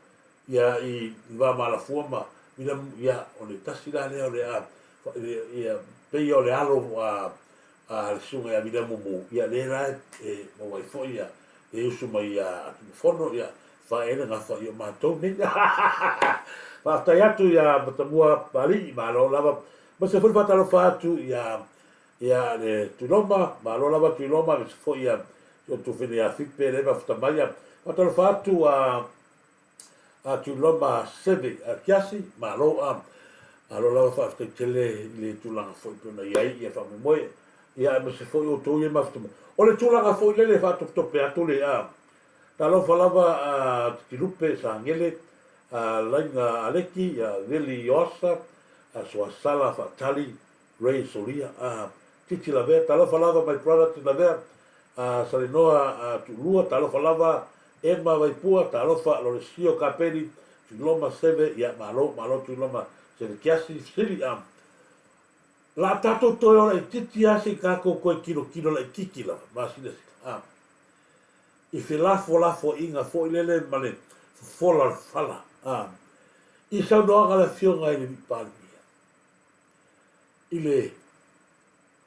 B: ia i Vamalafua ma Viliamu, ia o le tasi la lea o le a ia pei o le alo a a le susuga ia Viliamu Mumu, ia lea la e maua ai foi ia le usu mai ia Tumafono, ia fae ai le gafa i o matou nei. Faafetai atu ia Matamua Papalii, malo lava. Ma se foi faatalofa atu ia Ia le Tuiloma, malo lava Tuiloma, aemaise foi ia si ou tuafafine ia Fipe lea e mafuta mai. Ia faatalofa atu a a Tuiloma Seve Kiasi, malo a malo lava faafetai tele i le tulaga foi pei ona i ai ia faamoemoe. Ia aemaise foi outou ia e mafuta mai. O le tulaga foi lele e faatopetope atu le a talofa lava a Titilupe Sagele, a Laiga Aleki, ia Vili Ioasa, a Suasala Faatali, Ray Solia a Titi Lavea talofa lava my brother Titi Lavea a Salenoa a Tuulua talofa lava Emma Vaipua talofa Lolesio Kapeli Tuiloma Seve ia malo malo Tuiloma Seve Kiasi Fesili a la tatou toe o laititi a sei tatou toe tilotilo laititi lava ma silasila a i felafolafoaiga foi lele ma le fofola o le fala a i saunoaga a le afioga i le Alii Palemia i le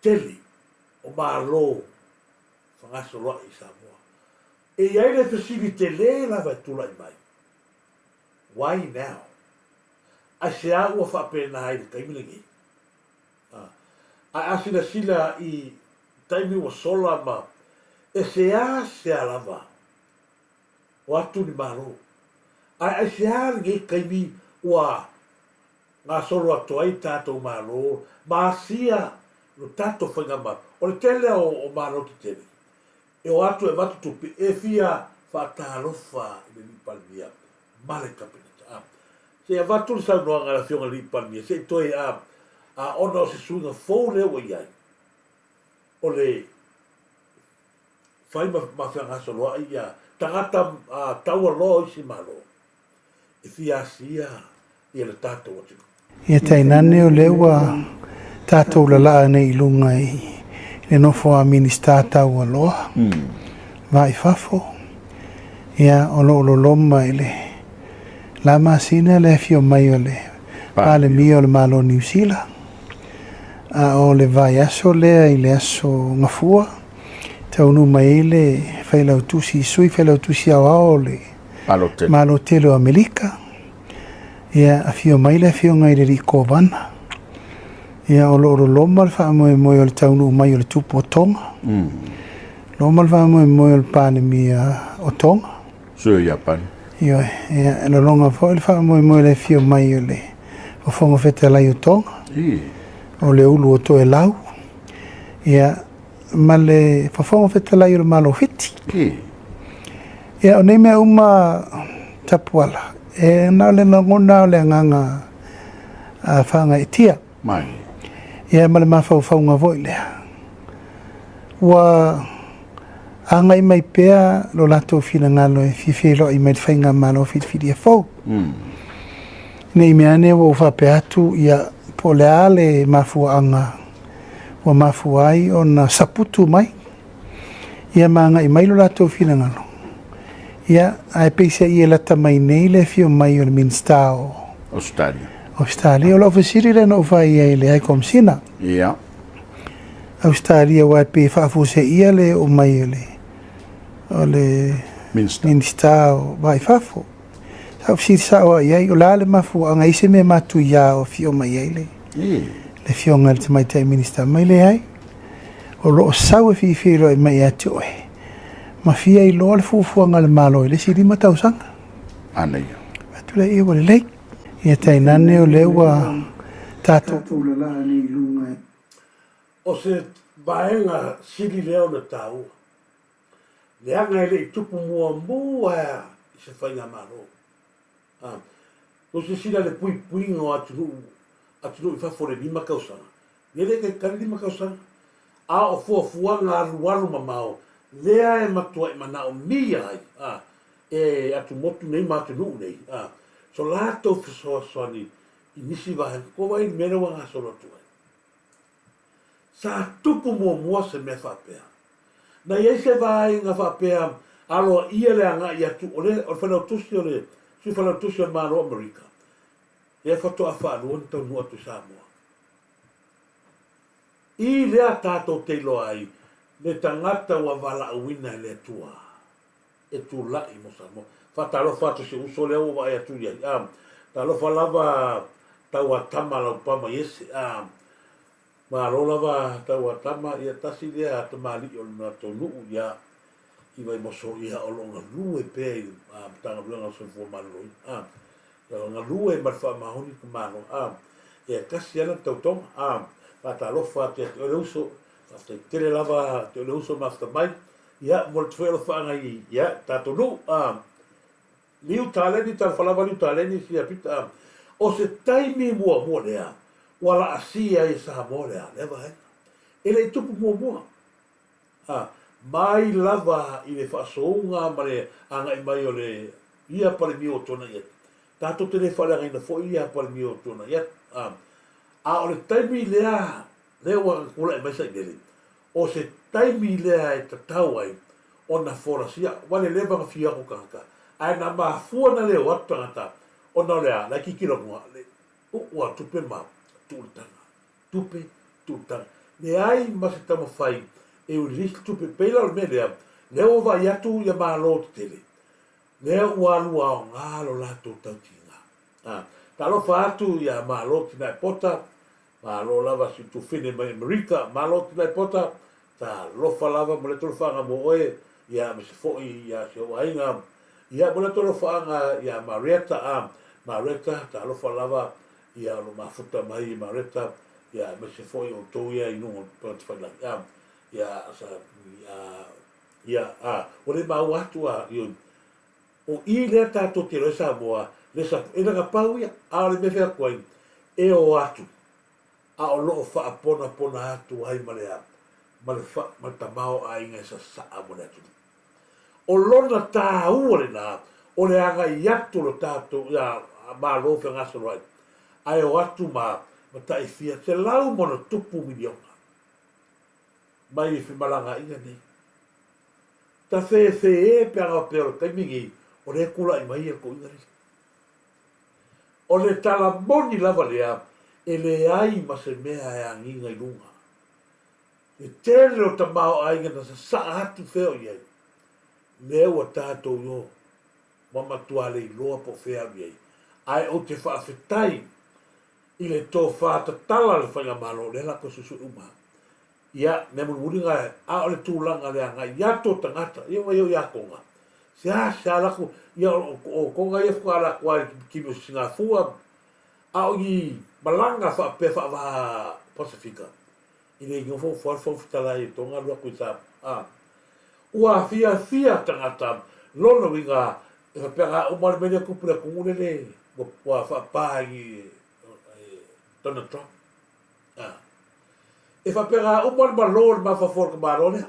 B: tele o Malo fegasoloai i Samoa. E i ai le fesili tele lava e tulai mai, Why now? Aisea ua faapena ai i le taimi lenei? Ae a silasila i taimi ua sola ma e seasea lava o atu ni Malo, ae aisea lenei taimi ua gasolo atu ai tatou Malo ma asia lo tatou faigamalo. O le tele o Malo tetele e o atu e avatu tupe e fia faatalofa i le Alii Palemia ma le Kapeneta. A, se i avatu le saunoaga a le Afioga i le Alii Palemia se i toe a, a ona o se suiga fou lea ua i ai, o le fai ma, ma fegasoloai ia tagata taualoa o isi Malo. e fia asia ia le tatou atunuu.
F: Ia tainane o lea ua tatou lalaa nei i luga i le nofo a Minisita taualoa va i fafo, ia o lo o loloma i le la masina le afio mai o le Palemia o le Malo o Niu Sila, a o le vaiaso lea i le aso Gafua, taunuu mai ai le Failautusi, Sui Failautusi Aoao o le Malo Tele o Amerika. Ia, afio mai le afioga i le Alii Kovana. Ia, o lo o loloma le faamoemoe o le taunuu mai o le Tupu o Tonga. Loma le faamoemoe o le Palemia o Tonga.
C: Sui o Iapani.
F: Ioe, ia, e lolonga foi le faamoemoe o le afio mai o le Fofoga Fetalai o Tonga. O le Ulu o Toelau. Ia, ma le Fofoga Fetalai o le Malo o Fiti. Ia, o nei mea uma Tapuala, e na o le lagona o le agaga faagaeetia.
C: Mai.
F: Ia, ma le mafaufauga foi lea. Ua agai mai pea lo latou finagalo e fia feiloai mai le faigamalo filifilia fou. Ne i mea ane ua ou faapea atu, ia, po o le a le mafuaaga ua mafua ai ona saputu mai, ia ma agai mai lo latou finagalo. Ia, ae peiseai e lata mai nei le afio mai o le Minisita o
C: Ausetalia.
F: Ausetalia. O lau fesili lea na ou fai ai i le High Commissioner.
C: Ia.
F: Ausetalia, aua e pei e faafuaseia le oo mai o le, o le
C: Minista.
F: Minista o Va i Fafo. Sa ou fesili sao lava i ai, o le a le mafuaaga, e i ai se mea matuia o afio mai ai le, le afioga i le Tamaitai Minista mai? Leai. O lo o sau e fiifeiloai mai ia te oe, ma fia iloa le fuafuaga a le Malo i le isi 5 tausaga.
C: Manaia.
F: Fai atu lea, ia ua lelei. Ia tainane o lea ua tatou
B: O se vaega sili lea ona taua, leaga e le i tupu muamua i se faigamalo. Tou silasila i le puipuiga o atunuu, atunuu i fafo i le 5 tausaga. E le talitali 5 tausaga. A o fuafuaga alualu mamao lea e matuai manaomia ai a, e atumotu nei ma atunuu nei a, so latou fesoasoani i nisi vaega. Ko wai le mea lea ua gasolo atu ai? Sa tupu muamua se mea faapea. Na i ai se vaega faapea aloaia le agai atu o le, o le Failautusi o le Sui Failautusi o le Malo o Amerika, lea faatoa faalua ona taunuu atu i Samoa. I lea tatou te iloa ai le tagata ua valaauina e le Atua e tulai mo Samoa. Faatalofa atu i si uso lea ua vaai atu i ai. A, talofa lava Tauatama Laupama Iese. A, malo lava Tauatama, ia tasi lea tamalii o le matou nuu, ia, i Vaimoso, ia, o lo o galue pea i le Matagaluega o le Soifua Maloloina. A, ia, galue ma le faamaoni ka Malo. A, ia, tasi lava lana tautoga. A, faatalofa atu ia te oe le uso, faafetai tele lava te oe le uso mafuta mai. Ia, momoli atu foi alofaaga i, ia, tatou nuu. A, Liu Taleni, talofa lava Liu Taleni, sia pita. A, o se taimi muamua lea ua laasia ai e Samoa lea, lea vaega. E le i tupu muamua. A, mai lava i le faasouga ma le agai mai o le ia Palemia ua tuanai atu. Tatou te le faaleagaina foi ia Palemia ua tuanai atu. A, a o le taimi lea, lea ua tulai mai Sailele, o se taimi lea e tatau ai ona folasia, ua leleva ona fio atu tagata, ae na mafua ona le o atu tagata ona o le a? La e tilotilo atu lava, le uu a tupe ma tuu le taga. Tupe, tuu le taga. Leai ma se taumafai e release le tupe. Pei la o le mea lea, lea ua vaai atu ia Malo tetele, lea ua alu aoga lo latou tautiga. A, talofa atu ia Malo Tinaepota, Malo lava si tufine mai Amerika, malo Tinaepota, talofa lava mo le tolofaaga mo oe, ia aemaise foi ia si ou aiga, ia mo le tolofaaga ia Marieta, a Marieta, talofa lava ia o lo mafuta mai Marieta, ia aemaise foi outou ia i luga o tagata failagi, a ia sa a ia a ua le maua atu a ioe O i lea tatou te iloa ai Samoa le sa e lana pau ia, a o le mea e fai atu ai, e o atu, a o lo o faaponapona atu ai ma le a, ma le fa, ma le tamaoaiga e sasaa mo le atunuu. O lona taua lena, o le agai atu o lo tatou, ia, Malo fegasoloai, ae o atu ma, ma tai fia 100+ miliona mai femalagaaiga nei. Tafefee pe ana faapea o le taimi lenei o lea e tulai mai le toeaina lea. O le tala moni lava lea, e leai ma se mea e agiga i luga. Le tele o tamaoaiga na sasaa atu fea o i ai, lea ua tatou i o, ua matua le iloa po o fea alu i ai. Ae ou te faafetai i le tofa tatala a le Faigamalo, lea o le a toe suesue uma. Ia, mea mulimuli na, a o le tulaga le agai atu o tagata, ia ua i ia Tonga. Seasea alu atu, ia o Tonga ia faatoa alu atu lava i le kimi o Sigafua, a o ni malaga faapea faava Pasefika, e le nofonofo lava le Fofoga Fetalai o Tonga alu atu i Samoa. A, ua fiafia tagata, lona uiga, e faapea na uma le mea lea e tupu i le atunuu lele ua faapa e Donald Trump. A. E faapena uma le malo o le mafaufau o le tamaloa lea.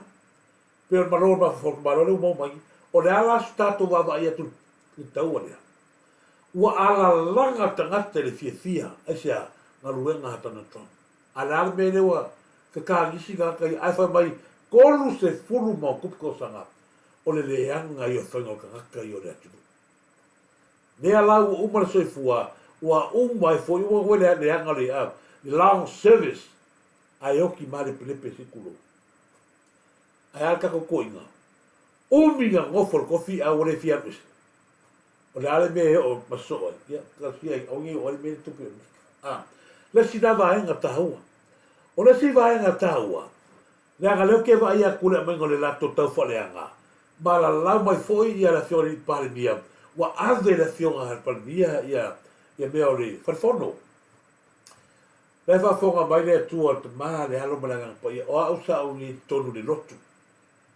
B: Pei o le malo o le mafaufau o le tamaloa lea ua maua mai. O le a la so tatou vaavaai atu i le taua lea? Ua alalaga tagata i le fiafia, aisea? Galuega a Donald Trump. A o le a le mea lea ua fekagisi tagata ia ae fai mai 30+ tausaga o le leaga ia o faiga o le tagata ia o le atunuu. Lea la ua uma le soifua, ua uma ai foi, ua le leaga le, le long service, ae oti malepelepe se i tulou. Ae a le tatou toeaiina? Umi na nofo i le tofi ae ua le fia alu ese. O le a le mea e oo ma sosoo ai? Ia, talosia ai, aua ne i oo ai le mea lea e tupu i Amerika. A, le isi la vaega taua. O le isi vaega taua, Leaga lea ou te vaai atu i le aumaiga o le latou taufaaleaga, ma lalau mai foi ia le afioga i le Palemia, ua ave e le afioga i le Palemia ia ia mea o le Fale Fono. La e faafofoga mai le Atua, le Tama, le Alo ma le Agaga Paia, o au sa ou i ai i totonu i le lotu,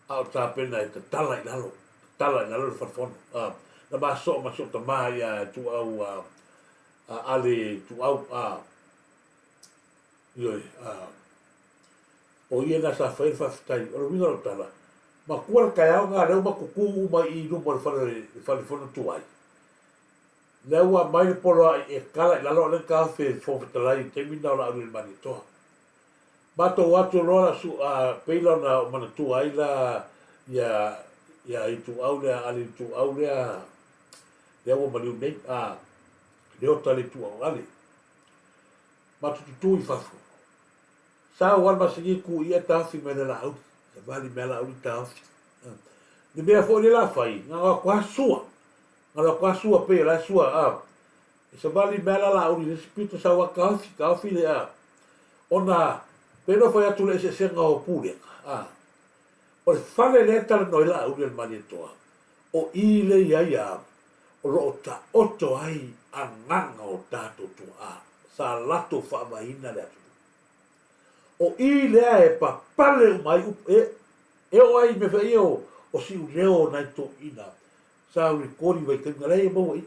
B: a o tapena e tatala i lalo, tatala i lalo le Fale Fono. Na ma soo ma si ou tama ia Ituau a. Ale Ituau, a, ioe, a, o ia lena sa faia le faafetai. O le uiga o lau tala, matua le taeao lena lea ua matou tu uma i luma o le fale, le fale fono tuai, lea ua aumai le poloai e tala i lalo, o lea na taofi e le Fofoga Fetalai i le taimi lena o Laaulialemalietoa. Matou o atu loa la su, a, pei la ona ou manatua ai la ia, ia Ituau lea, Ale Ituau lea, lea ua maliu nei, a, Leota le Ituau Ale. Matou tutu i fafo. Sau lava le masini e tu i ia taofi mai le Laauli. Savali mai a Laauli taofi. Le mea foi lea la fai, na o atu lava sua. Na o atu lava sua pei o la e sua, a. E savali mai a la Laauli i le isi pito sau lava taofi, taofi le, a. Ona, pei ona fai atu le eseesega o Pulega, a. O le fale lea e talanoa ai Laauli a le Malietoa, o i lea i ai a, o lo o taoto ai agaga o tatou tuaa sa latou faavaeina le atunuu. O i lea e papale uma ai upu, e, e oo ai i mea foi ia o, o siuleo o nai toeaiina sa rekodi i vaitaimi na leai e maua i i.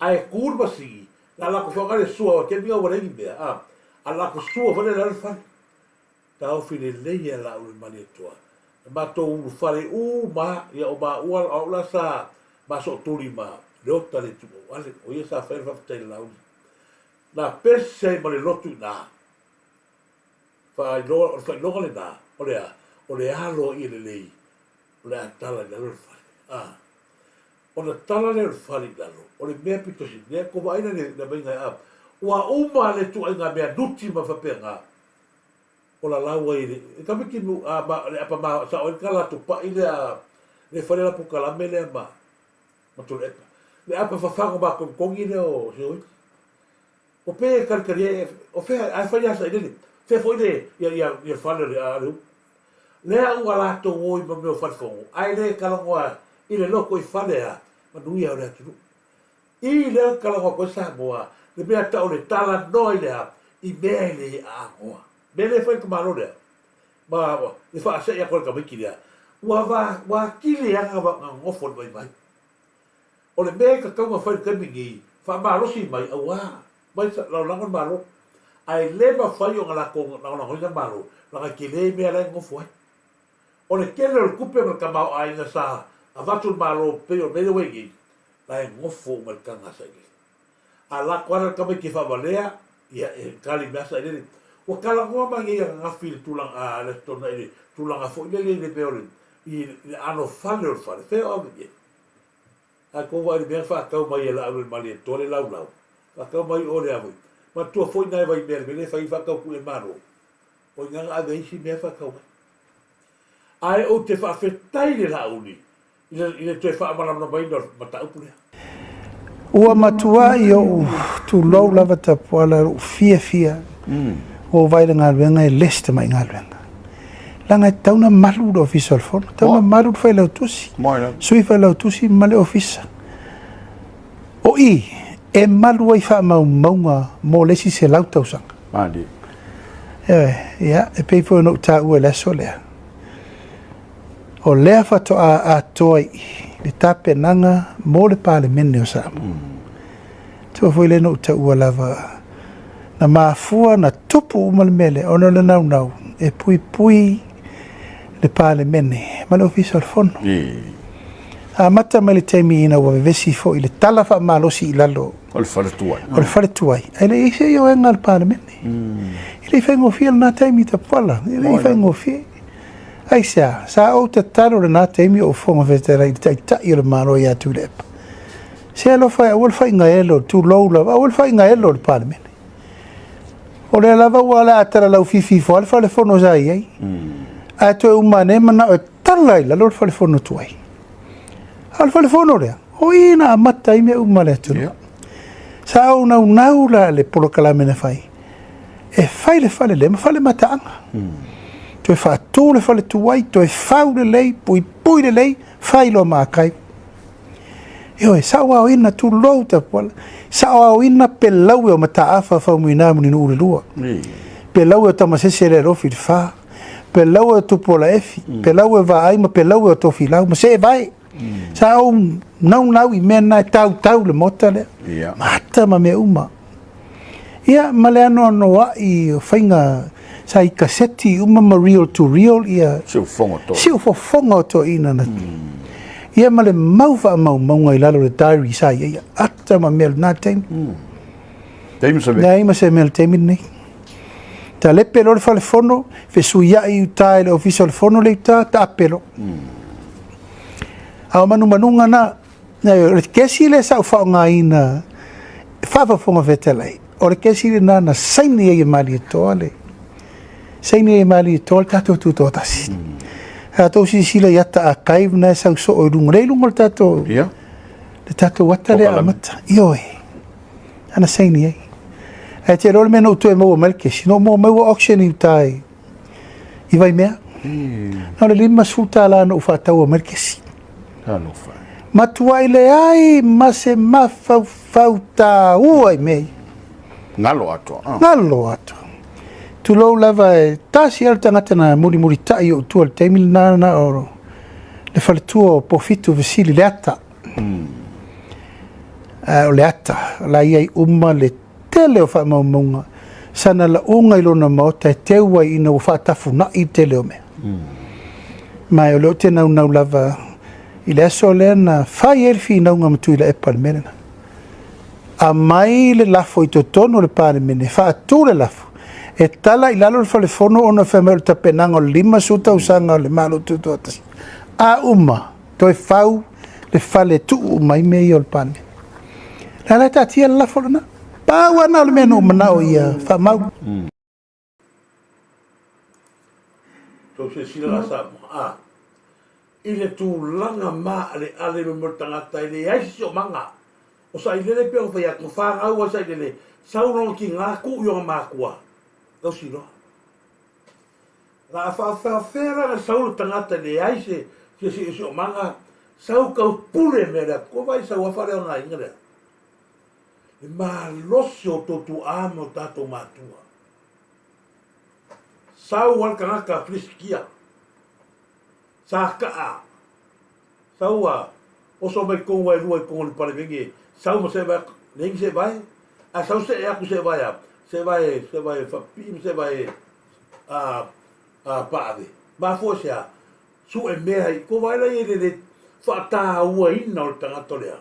B: Ae tu le masini, na latou faaaoga le sua o taimi na ua leai ni mea, a, a latou sua foi lea i lalo le fale. Taofi lelei e lau le Malietoa. Na matou ulufale uma a, ia o maua, o au la sa masootuli ma Leota le Ituauale, o ia sa faia le faafetai i le Laauli. Na pese ai ma le lotu i ina. Faailoa, o le faailoga lena, o le a? O le alo ia lelei, o le a tala i lalo le fale. A. Ona tala lea o le fale i lalo, o le mea pito sili, lea tou vaai la i le aumaiga e a, ua uma le ituaiga mea nuti ma faapena, o lalau ai le tamaiti nu a ma le apa ma sao ai le tala tupai lea le fale la pukalame lea ma ma Tuilaepa le apa fafaga ma togitogi lea o Sioini o pe e kalikali ai o fea ae fai a sailele fea foi le ia ia ia fale o le a le upu lea ua latou o i ma mea o fale fono ae le talanoa i le loto i fale a manuia o le atunuu I lea talanoa atu ai Samoa, le mea tau le talanoa i le a? I mea e le aanoa. Mea lea e fai le tamaloa lea, ma le faasee atu o le tamaiti lea, ua va, ua atili ai ona nofo i le vaivai. O le mea e tatau ona fai i le taimi nei, faamalosi mai, auā, mai lagolago le Malo. Ae le mafai ona latou lagolagoina le Malo, leaga e tele mea la e nonofo ai. O le tele o le tupe ma le tamaoaiga sa avatu e le Malo pei o mea ia ua i ai nei, la e nofo uma i le taga a Sailele. A lako ana le tamaiti e faavalea, ia e tali mai lava Sailele. Ua talanoa mai nei ananafi i le tulaga, a, le Aso Toonai i le tulaga foi lele i le mea o le, i le anofale o le fale. Fea o ave i ai? A tou vaai i le mea na faatau mai e Laauli o le Malietoa le laulau, faatau mai o le a foi. Manatua foi nai Vaimea i le mea lea e fai ai faatau tuu i le Malo. O i ina na ave ai isi mea faatau ai. Ae ou te faafetai i le Laauli i le toe faamalamalamaina o le mataupu lea.
F: Ua matuai ou tulou lava Tapuala lou fiafia ua ou vaai i le galuega e le se tamai galuega. Leaga e tatau ona malu le Ofisa o le Fono, tatau ona malu le Failautusi, Sui Failautusi ma le Ofisa. O i e malu ai faamaumauga mo le isi 100 tausaga. Ioe, ia, e pei foi ona ou taua i le aso lea. O lea faatoa atoa i le tapenaga mo le Palemene o Samoa. Mm. Tua foi lea na ou taua lava, na mafua na tupu uma le mea lea, ona o le naunau e puipui le Palemene ma le Ofisa o le Fono. Mm. Amata mai le taimi ina ua vevesi foi le tala faamalosi i lalo
C: o le fale tuai.
F: O le fale tuai. Ae le i se ioega a le Palemene. Mm. E le i faigofie lena taimi Tapuala. E le i faigofie. Aisea? Sa ou tatalo i lena taimi o ou Fofoga Fetalai i le Taitai o le Malo ia Tuilaepa, Se alofa e aua le faigaelo, tulou lava, aua le faigaelo i le Palemene. O lea lava ua le a talalaufifi ifo lava le fale fono sa i ai. Ae toe uma ane manao e tala i lalo le fale fono tuai. A o le fale fono lea, o i na amata ai mea uma a le atunuu. Sa ou naunau la i le polokalame na fai, e fai le fale lea ma fale mataaga. Toe faatu le fale tuai, toe fau lelei, puipui lelei, fai loa ma archive. Ioe, sa ou aoina, tulou Tapuala, sa ou aoina pelaue o Mataafa Faumuina Mulinuu le lua, pelaue o Tamasese Lealofi le fa, pelaue o Tupuola Efi, pelaue o Vaai ma pelaue o Tofilau ma Seevae. Sa ou naunau i mea na e tautau le maota lea, ma ata ma mea uma. Ia, ma le anoanoa'i o faiga sa i kaseti uma ma reel to reel ia
C: Siufofoga o toeaiina.
F: Siufofoga o toeaiina na. Ia ma le mau faamaumauga i lalo o le diary sa i ai ata ma mea o lena taimi.
C: Taimi se mea.
F: Leai ma se mea o le taimi lenei. Talepe loa le fale fono, fesuia'i i uta i le ofisa o le fono le uta, taape loa. A o manumanuga na, o le kesi lea sa ou faaaogaina faa-Fofoga Fetalai, o le kesi lena na saini ai e Malietoa le saini ai e Malietoa le tatou tutoatasi. A outou silasila i ata archive na e sau soo i luga, lea i luga o le tatou le tatou ata lea amata. Ioe. Ana saini ai. Ae te iloa le mea na ou toe maua mai le kesi, na ou maua mai ua auction i uta i i Vaimea. Na o le $50 na ou faataua mai le kesi.
C: Talofa.
F: Matuai leai ma se mafaufau taua i mea ia.
C: Galo atoa. Ah.
F: Galo atoa. Tulou lava e tasi lava le tagata na mulimulitai i ou tua i le taimi lena na o le faletua o Pofitu Fesili Leata. O Leata, o la e i ai uma le tele o faamaumauga, sana lauga i lona maota e teu ai ina ua faatafunai le tele o mea. Ma o lea ou te naunau lava i le aso lea na fai ai le finauga ma Tuilaepa i le mea lena. Aumai le lafo i totonu o le Palemene, faatu le lafo, e tala i lalo le fale fono ona fai mai o le tapenaga o le 50 tausaga o le Malo Tutoatasi. A uma, toe fau le fale e tuu uma ai mea ia o le Palemene. La la e taatia le lafo lena. Pau lava na o le mea na ou manao ia faamau.
B: Tou silasila la Samoa, a, i le tulaga maaleale ma mea o le tagata e leai se siomaga. O Sailele pei ona fai atu, na fanau ai Sailele, sau lona tiga tuu i ona matua, tausiloa. La a faafeafea la na sau le tagata e leai se se siosiomaga, sau tau pule mea lea, ko vai sau afa lea ona aiga lea. Le malosi o outou tuaa ma o tatou matua. Sau a le tagata Filisitia, sa kaa, sau a oso mai tonu a e lua i tonu o le Palemene, sau ma se vae, leai ni se vae, ae sau see atu se vae a, se vae, se vae faapipii ma se vae a, a paave. Mafua i se a? Sue mea i, ko vae la ia i le le faatauaina o le tagata o le a?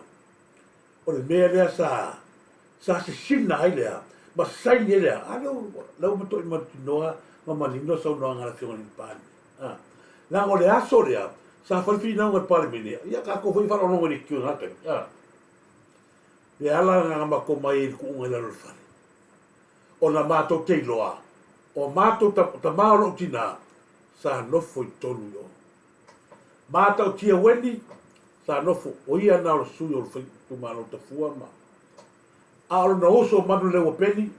B: O le mea lea sa, sa sisina ai le a, ma saini ai le a, a lea ua, lea ua matuai mautinoa ma manino saunoaga a le Afioga i le Palemia. A, leaga o le aso lea, sa fai finauga i le Palemene, ia tatou foi faalogologo i le itu i lena taimi, a. Le ala lena na matou mai ai i le tuuga i lalo o le fale. Ona matou te iloa, o matou tama o lou tina, sa nofo i totonu i o. Matautia Weni, sa nofo, o ia na o le sui o le itumalo Tafua ma, a o lona uso o Manuleleua Peni,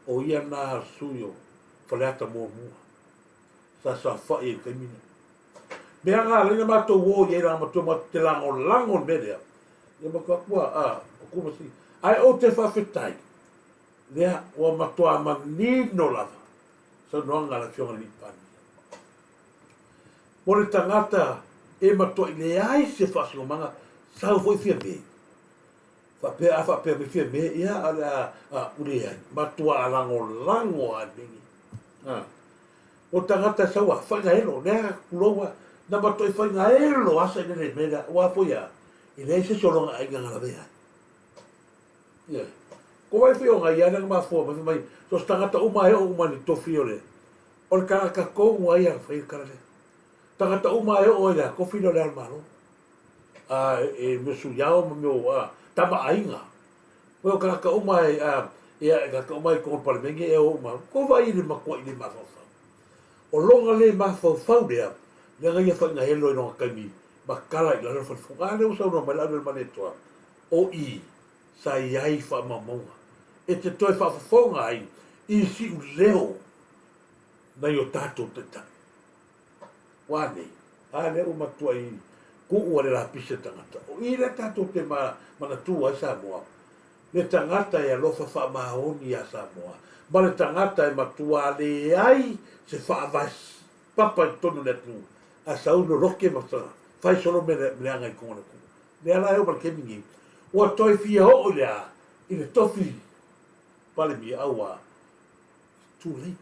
B: o ia na sui o Faleata muamua. Sa saofai ai i le taimi lea. Mea na ala ai na matou o i ai leaga matua matou te lagolago i le mea lea. Ia matou atu a, a, o ku ma si. Ae ou te faafetai, lea ua matua manino lava saunoaga a le Afioga i le Alii Palemia. Mo le tagata e matuai leai se faasinomaga, sau foi Fiame. Faapea, a faapea mai Fiame, ia, a o le a, a, ua leai. Matua lagolago lava i le mea lenei. A. O tagata e sau a, faigaelo, lea, tulou a, na matuai faigaelo lava Sailele i le mea lea, aua foi a, e leai se isi o lona aiga na lavea ai. Ioe. Ko wai foi o ngai ia lea na mafua mai, fai mai, so o se tagata uma e oo uma i le tofi o le, O le tagata tonu a ia na fai le tala lea. Tagata uma e oo ai le tofi lea o le Ao o le Malo. A e mea sui ao ma mea a tama aiga. Koe o tagata uma e a e tagata uma i totonu o le Palemene e o uma. Ko vai i le matuai le mafaufau. O lona le mafaufau lea, lea na ia faiga helo i lona taimi ma tala i lalo le falefono. A lea ua saunoa mai Laaulialemalietoa, o i sa i ai faamaumauga e te toe faafofoga ai i siuleo nai o tatou taitai. Ua nei, a lea ua matuai kuu a le lapisi le tagata. O i lea tatou te manatua ai Samoa, le tagata e alofa faamaoni iā Samoa, ma le tagata e matua leai se faavae papa i totonu o le atunuu, a sau loloke ma fai solo mea leaga i totonu o le atunuu. Lea la e oo mai le taimi nei, ua toe fia oo i le a? I le tofi. Palemia auā, it's too late.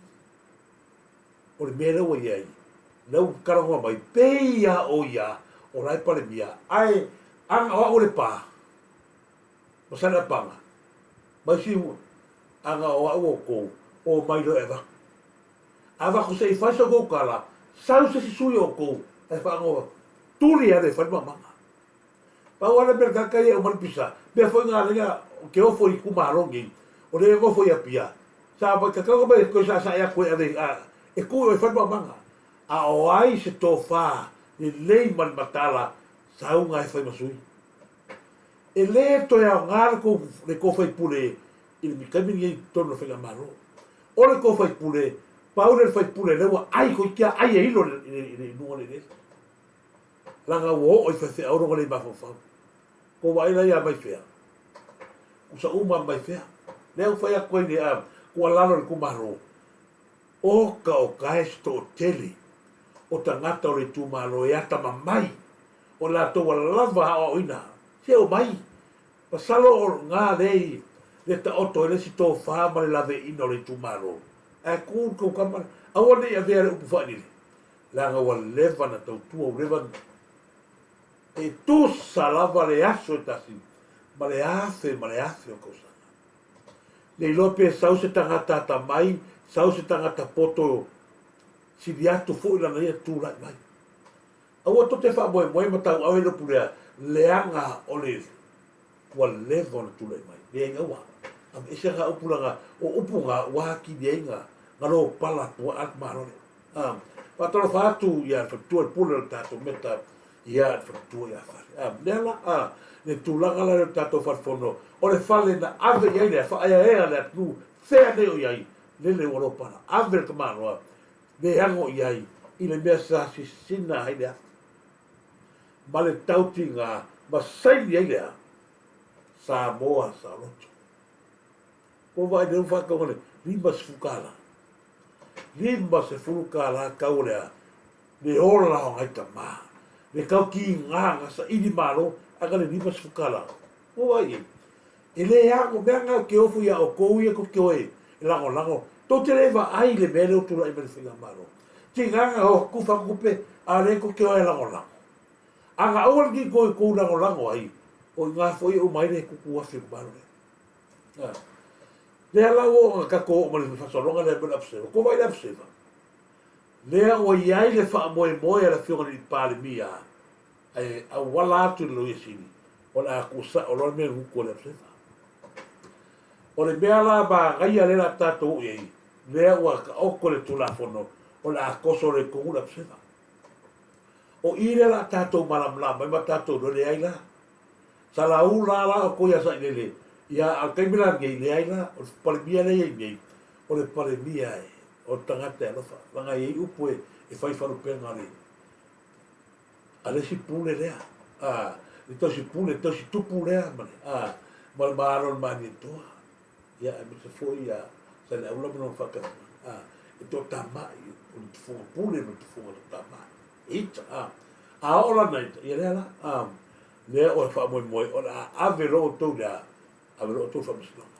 B: O le mea lea ua i ai, lea ua talanoa mai, pei lava o ia o la e Palemia, ae ana o au o Lepa, ma Saleapaga, ma isi ana o au o outou, omai loa e avatu. Avatu se i fai sa outou tala, sau se isi sui o outou ae faanoa, tuli alu e fai le mamaga. Pau lava le mea le tagata ia e uma le pisa, mea foi na lea ou te ofo i itumalo nei, o lea e nofo i Apia, sa tatau ona toe saesae atu e ave e tuu e fai le maumaga. A o ai se tofa lelei ma le mataala sauga e fai ma sui? E le toe aoga le tou le tou faipule i le taimi lenei i totonu o le faigamalo. O le tou faipule, pau lea o le faipule lea ua ai toeitiiti lava ai e ilo i luga o le eleele. Leaga ua oo i faifeau lona le mafaufau. Kou vaai la ia Maifea? Usa uma a Maifea. Lea ua fai atu ai le a tuualalo i le itumalo, oka oka e se toatele o tagata o le itumalo e atamamai, o latou ua lava aoaoina, se omai. Masalo o lena lea i le taoto ai le isi tofa ma le laveaiina o le itumalo. Ae tu le tou tama lea. Aua ne i avea le upu faailile. Leaga ua leva na tautua, ua leva e tusa lava le aso e tasi ma le afe ma le afe o tausaga. Le iloa pe sau se tagata atamai, sau se tagata poto sili atu foi lana ia tulai mai. Aua tou te faamoemoe ma tauave le upu lea, leaga o le ua leva ona tulai mai. Leai aua. Aveese na upu leaga o upu na ua atili ai na na lopala puaa le malo lea. A, faatalofa atu ia le faletua le pule o le tatou meta ia le faletua ia Fale. A, lea la, a, le tulaga la lea o le tatou fale fono, o le fale na ave i ai le faaeaea le atunuu, fea nei o i ai, lele ua lopala, ave le tamaloa, le ago i ai i le mea sa sisina ai le afi ma le tautiga ma saini ai le a? Samoa saoloto. Ua vaai lea ua faatauga le 50 tala. 50 tala tau o le a? Le ola o nai tama. Le tautiga na saili malo ae na le 50 tala. Ua vaai i ai. E le ago mea na te ofo ia outou ia tou te o e lagolago. Tou te le vaai i le mea lea ua tulai mai le Faigamalo. Tiga na o tufa atu tupe, a o lea tou te o e lagolago. A na aua le tou i tou lagolago ai, o i ina foi e uma ai le tutu afi o le malo lea. A. Lea la ua oo ina tatou oo mai le faasologa lea mo le Abseva. Tou vaai i le Abseva. Lea ua i ai le faamoemoe a le Afioga i le Palemia ae auala atu i le Loia Sili, o le a tuusao loa le mea gutu a le Abseva. O le mea la manaia lea o le a tatou oo i ai, lea ua taoto le Tulafono, o le a toso loa i totonu le Abseva. O i lea o le a tatou malamalama ai ma tatou iloa, leai la. Sa laula la outou ia Sailele, ia a o le taimi la lenei, leai la, o le Palemia lea e i ai nei, o le Palemia e, o le tagata e alofa, leaga e i ai upu e fai falupega a le, a le isi pule lea, a, le tausi pule, le tausi tupu lea ma le, a, ma le malo o le Malietoa, ia, aemaise foi ia Saleaula ma lona faataumaga, a, e toatamai, o le tufuga pule ma le tufuga toatamai, e ita, a, a oo lana ita, ia lea la, a, lea o le faamoemoe, o le a ave loa outou le a, ave loa outou i le faamasinoga.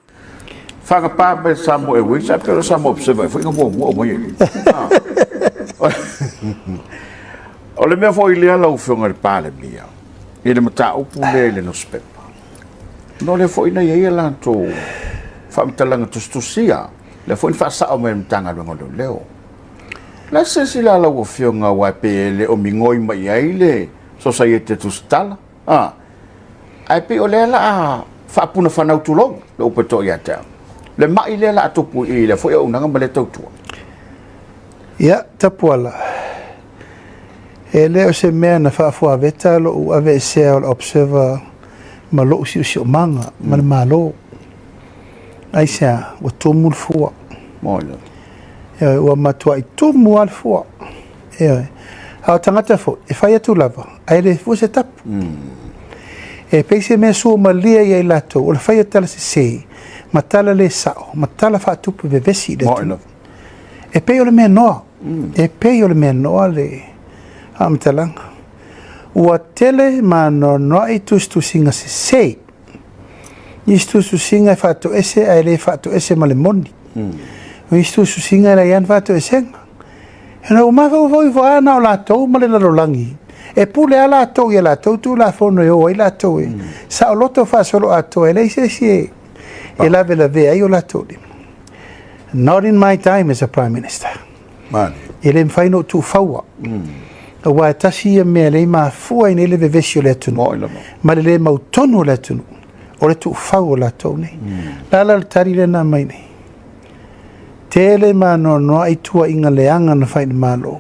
G: Fagapa mai le Samoa Airways, ae pei o le Samoa Observer foi na muamua aumai ai. O le mea foi lea lau Afioga i le Palemia, i le mataupu lea i le nusipepa, no lea foi na i ai a latou faamatalaga tusitusia, lea foi na faasao mai e le Matagaluega o Leoleo. La se silasila lau Afioga aua e pei e le o migoi mai i ai le Sosaiete Tusitala, ah, Ae pei o lea la a faapuna fanau tulou le upu e toa ia te au. Le mai lea la a tupu i lea foi auaunaga ma lea tautua.
F: Ia, Tapuala, e le o se mea na faafuaveta lou aveesea o le Observer ma lou siosiomaga ma le Malo. Aisea? Ua tumu le fua. Ioe, ua matuai tumu lava le fua. Ioe. A o tagata foi, e fai atu lava, ae le fua se tapu. E pei se mea suamalie ia i latou, o le fai o tala sese, ma tala le sao, ma tala faatupu vevesi i le atunuu. E pei o le mea noa, e pei o le mea noa le faamatalaga. Ua tele ma anoanoai tusitusiga sese. Nisi tusitusiga e faatoese ae le faatoese ma le moni. O nisi tusitusiga e leai lava ni faatoesega. Ina ua mafaufau ifo lava na o latou ma le lalolagi, e pule lava latou i a latou Tulafono e o ai latou e saoloto faasoloatoa, e leai se isi e lavelavea ai o latou lima. Not in my time as a Prime Minister. E le mafai ona ou tuufaua. Aua e tasi ia mea e le mafua ai nei le vevesi o le atunuu ma le le mautonu o le atunuu, o le tuufau o latou nei. La la le tali lea na aumai nei. Tele ma anoanoai tuuaiga leaga na fai i le Malo.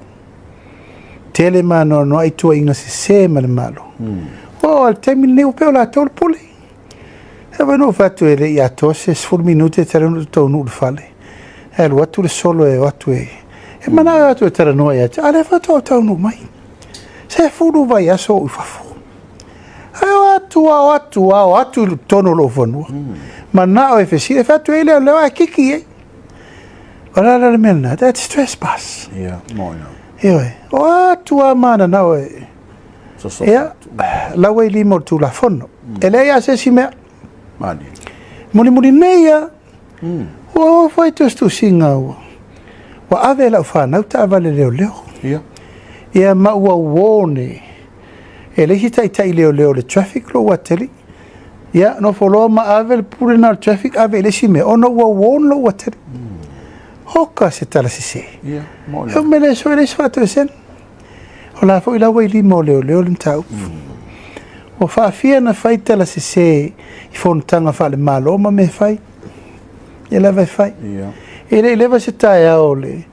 F: Tele ma anoanoai tuuaiga sese ma le Malo. Ua oo lava i le taimi lenei ua pei o latou le pule. E foi na ou fai atu e le i atoa se 10 minute e tatau ona ou taunuu i le fale. Ae alu atu le solo e o atu e e manao e o atu e talanoa ia te au, a o lea faatoa ou taunuu mai. 10 vaiaso o ou i fafo. Ae o atu lava, o atu lava, o atu i totonu o lou fanua. Manao e fesili, e fai atu ai lea, ae kiki i ai. O le a la le mea lena? That's trespass.
G: Ia, moni.
F: Ioe, o atu lava mananao e Ia, lau ai lima o le Tulafono. E leai lava se isi mea.
G: Malie.
F: Mulimuli nei lava, ua oo foi tusitusiga ua, ua ave e lau fanau taavale leoleo.
G: Ia.
F: Ia ma ua warn e, e le isi taitai leoleo o le traffic lou atalii. Ia, nofo loa ma ave le pule lena o le traffic ave i le isi mea, ona ua warn lou atalii. Oka se tala sese.
G: Ia,
F: E o mele so e leai se faatoesega. O la foi la ua i lima o leoleo le mataupu. Ua faafia na fai tala sese i fonotaga faale-Malo ma mea fai. Ia lava e fai. E le i leva se taeao o le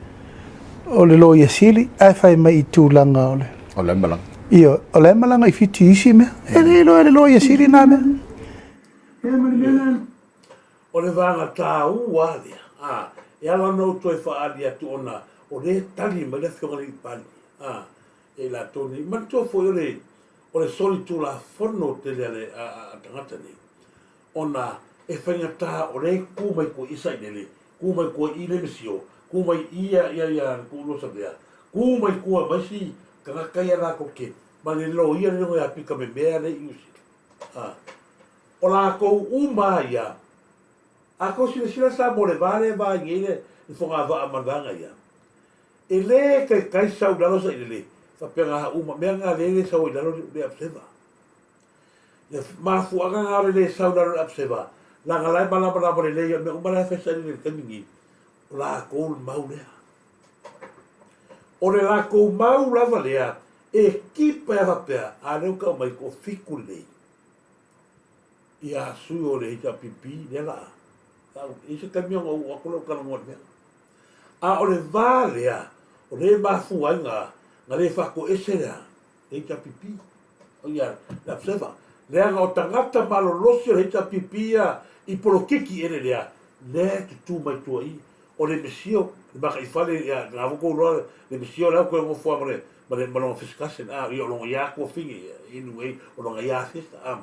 F: o le Loia Sili ae fai mai i tulaga o le
G: O la e malaga.
F: Ioe, o la e malaga i Fiti i isi mea. E le iloa e le Loia Sili na mea. Ia ma le mea lena.
B: O le vaega taua lea, a, e ala ona ou toe faaali atu ona o lea e tali mai le Afioga i le Palemia, a, e i latou nei. Manatua foi o le, o le solitulafono tele a le, a, a tagata nei, ona e faigata o lea e tu mai tua i Sailele, tu mai tua i le Misio, tu mai i ia, ia, ia le Tuuloa Savea, tu mai tua ma isi tagata ia latou te, ma le loia le ia Pita Memea lea i Niu Sila. A, O latou uma ia, a tou silasila sa mo le va lea e va ai nei le fogavaa ma le vaega ia, e le taitai sau i lalo sailele faapena uma, mea na lea e le sau ai i lalo le abseva. Le mafuaaga na o le le sau i lalo le abseva, leaga la e malamalama lelei ia mea uma la e fai sailele i le taimi nei, o latou le mau lea. O le latou mau lava lea e kipa ai faapea, a lea ua tau mai ko fitu lenei. Ia sui o le HRPP lea la a i se taimi ona ou atu lea ou talanoa i le mea. A o le va lea, o lea e mafua ai na, na le faatoese lea le HRPP, o ia le Observer. Leaga o tagata malolosi o le HRPP ia i polokiki ele lea, lea e tutū mai tua i. O le misio, le makaifale, ia, na foi tou iloa le misio lea ua toe nofo lava ma le, ma le, ma lona first cousin, a, ia o lona ia tuafine, anyway, o lona ia sister, a,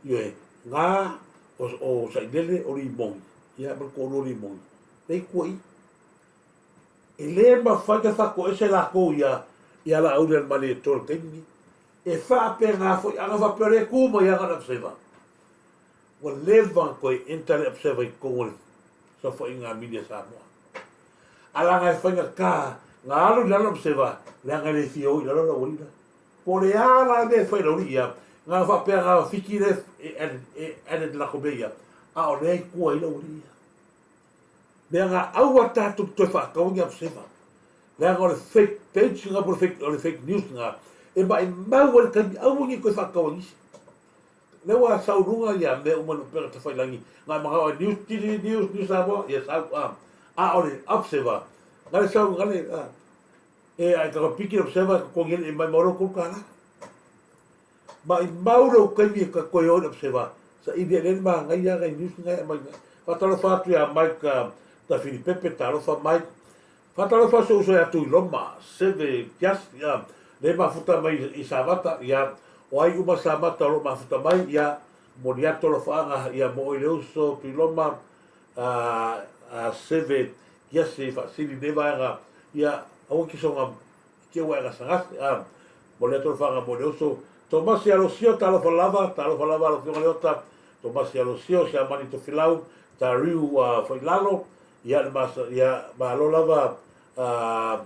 B: ioe, na o, o Sailele, o Limoni, ia, ma le toalua o Limoni, lea i tua i. E le mafai ona faatoese latou ia, ia Laauli-a-le-Malietoa i le taimi lenei. E faapena foi, ana faapea o lea e tu mai lava na o le Observer, ua leva ona toe enter le Observer i totonu o le saofaiga a Media Samoa. A leaga e faigata na alu i lalo Observer, leaga e le fia o i lalo le aualii la. Po o le a la le mea e fai e le aualii ia, na ona faapea na fiki lea e e added latou mea ia, a o lea e tua ai le aualii ia. Leaga aua tatou te toe faataua ni Observer. Leaga o le fake page na po o le fake news na, e maimau ai le taimi, aua ne i toe faataua e nisi. Lea ua sau luga ia mea uma i upega tafailagi, na manao e news, tili news, news Samoa, ia sau, a, a o le observer, na le sau, na le, a, e ai ka piki observer e totogi ai, e maimau ai le $3. Maimau lou taimi e ka toe o i le observer, saili ai lea le manaia nai news na e aumai. Faatalofa atu ia Mike Tafilipepe, talofa Mike. Faatalofa si ou uso ia Tuiloma, Seve Kiasi, ia, lea e mafuta mai i Samata, ia, o ai uma Samata o lo o mafuta mai, ia, momoli atu alofaaga, ia, mo oe le uso Tuiloma, a, a Seve Kiasi faasili lenei vaega, ia, aua e te soga i te ua e gasegase, a, momoli atu alofaaga mo le uso Tomasi Alosio, talofa lava, talofa lava lau Afioga Leota. Tomasi Alosio, Siamani Tofilau, Tariu Failalo, ia le masa, ia malo lava a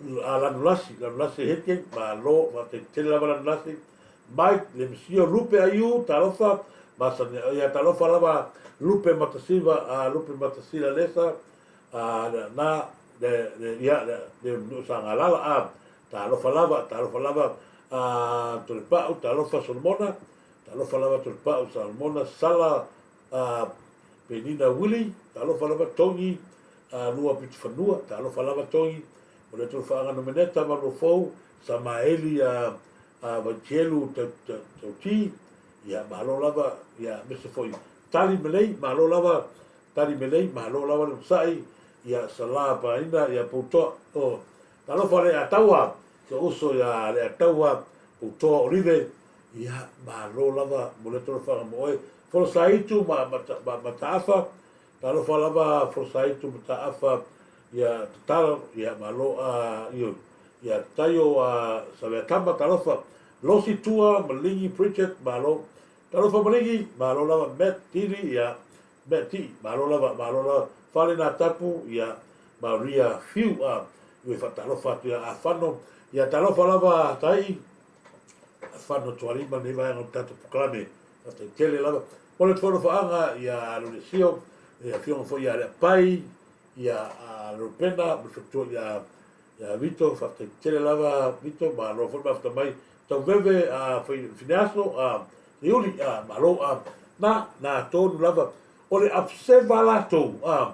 B: Lanulasi, Lanulasi Heke, malo, faafetai tele lava Lanulasi, Mike, Lemesio, Lupe Aiu, talofa, masani, ia talofa lava Lupe Matasiva, a Lupe Matasila Lesa, a na, le, le, ia, le, le, le Sagalala, a, talofa lava, talofa lava, a Tolepau, talofa Solomona, talofa lava Tolepau, Solomona, Sala, a Penina Willie, talofa lava Togi, a Lua Pitufanua, talofa lava Togi, o le Atua Faagano Meneta ma lua fou, Samaeli a a Vaitielu Tauti, ia malo lava, ia mese foi Tali Melei, malo lava Tali Melei, malo lava le onosai, ia Sala Paina, ia Poutoa, o, talofa Leataua, si ou uso ia Leataua, Poutoa Olive, ia malo lava mo le Atua Faagano mo oe, Folosaitu ma ma ma Mataafa, talofa lava Folosaitu Mataafa, ia tatalo, ia malo a io, ia Taio a Saveatama, talofa Losi Tua, Maligi Pritchard, malo, talofa Maligi, malo lava Matt Tili, ia Matt Tii, malo lava, malo lava Fale Natapu, ia Maria Fiu, a io e faatalofa atu ia Afano, ia talofa lava Tai, Afano Tualima lenei vaega o le tatou polokalame, faafetai tele lava. Mo le Fonofoaga ia Lolesio, le afioga foi ia Leapai, ia Lopena, ma le faletua ia ia Vito, faafetai tele lava Vito, malo foi le mafuta mai. Tauveve a Fineaso, a Iuli, a malo a na na tonu lava. O le upseva latou, a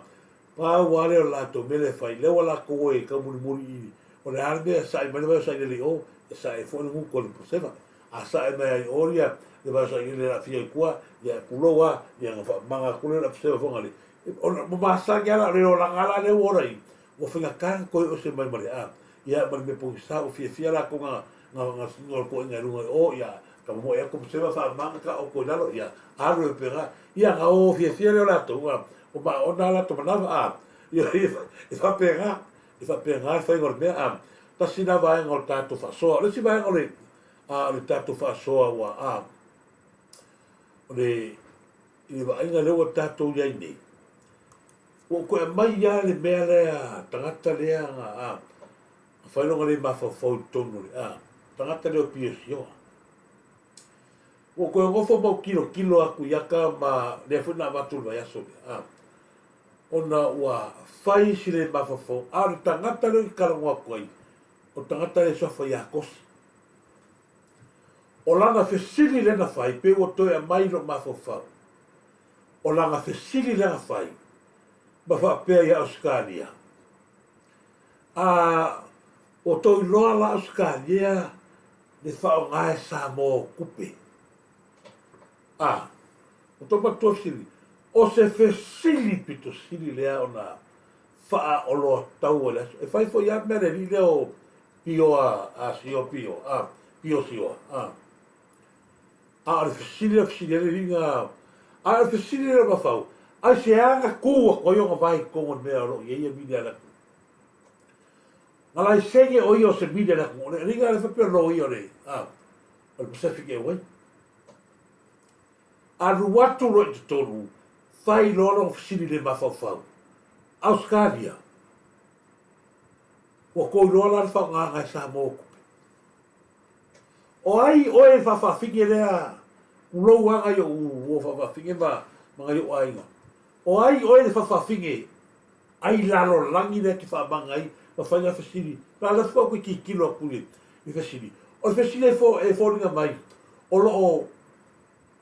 B: pau lava lea o le latou mea lea e fai, lea ua latou o e taumulimuli i, o le a le mea e sae mai le vai o sailele i o, e sae foi le gutu a le upseva. A sae mai ai o ia le vai o sailele e aafia i tua, ia tulou lava, ia ona faamamaga atu lea o le upseva foi le, ona masani lava la, o le olaga la lea ua ola i, ua faigata ona toe ese mai ma le a, ia ma le mea pogisa ua fiafia latou na na na na o toaiga i luga i o, ia ka momoe atu upseva faamamaga ka oto i lalo, ia alu e pena, ia na o fiafia lea o latou, a, ua maona latou manava, a, ia e faapena, e faapena le faiga o le mea, a, tasi lena vaega o le tatou faasoa. O le isi vaega o le, a, o le tatou faasoa ua, a, o le, i le vaaiga lea ua tatou i ai nei, ua ou toe aumai lava le mea lea, tagata lea na, a, na fai lona le mafaufau i totonu o le, a, tagata lea o Piosioa. Ua ou toe nofo ma ou tilotilo atu i ata ma lea foi na avatu i le vaiaso lea, a, ona ua fai si le mafaufau, a o le tagata lea ou te talanoa atu ai, o le tagata lea e suafa ia Kosi. O lana fesili lea na fai, pei ua toe aumai i lou mafaufau, o lana fesili lea na fai, ma faapea ia Ausetalia, A ua tou iloa la Ausetalia le faaaoga e Samoa o tupe? A ua tou manatua fesili, o se fesili pito sili lea ona faaoloataua i le aso. E fai foi lava mea a le alii lea o Pioa a Sio Pio, a Pio Sioa, a. A o le fesili lea fesili ai le alii na, a o le fesili lea o Mafau, aisea na tu atu ai ona vae i totonu o le mea o lo o i ai ia mili a le atunuu? Na laisene o ia o se mili a le atunuu, o le alii na lea faapea o le loia o le, a, o le Pacific Airway. Alu atu loa i totonu, fai loa lona fesili le mafaufau, Ausetalia, ua tou iloa la le faaaogaga e Samoa o tupe? O ai oe e faafaafine lea, tulou lava nai ou uo faafaafine ma nai ou aiga, o ai oe le faafaafine ai lalolagi lea e te faamaga ai ma fai la fesili? La lea faatoa ou toe tilotilo atu i le fesili. O le fesili e foliga mai o lo o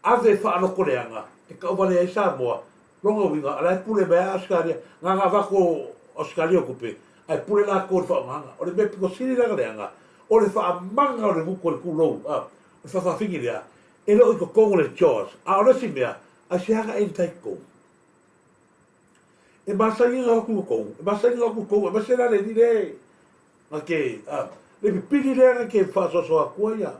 B: ave faalotoleaga e tauvalea ai Samoa, lona uiga o la e pule mai lava Ausetalia, na ona avatu o Ausetalia o tupe, ae pule latou i le faaaogaina. O le mea pito sili la ona leaga, o le faamaga o le gutu o le tulou, a, o le faafaafine lea, e le o i totonu o le jaws. A o le isi mea, aisea na enter ai i totonu? E masani ona o atu i totonu, e masani ona o atu i totonu, aemaise la le alii lea e, na te, a, le pipili lea na te faasoasoa atua ia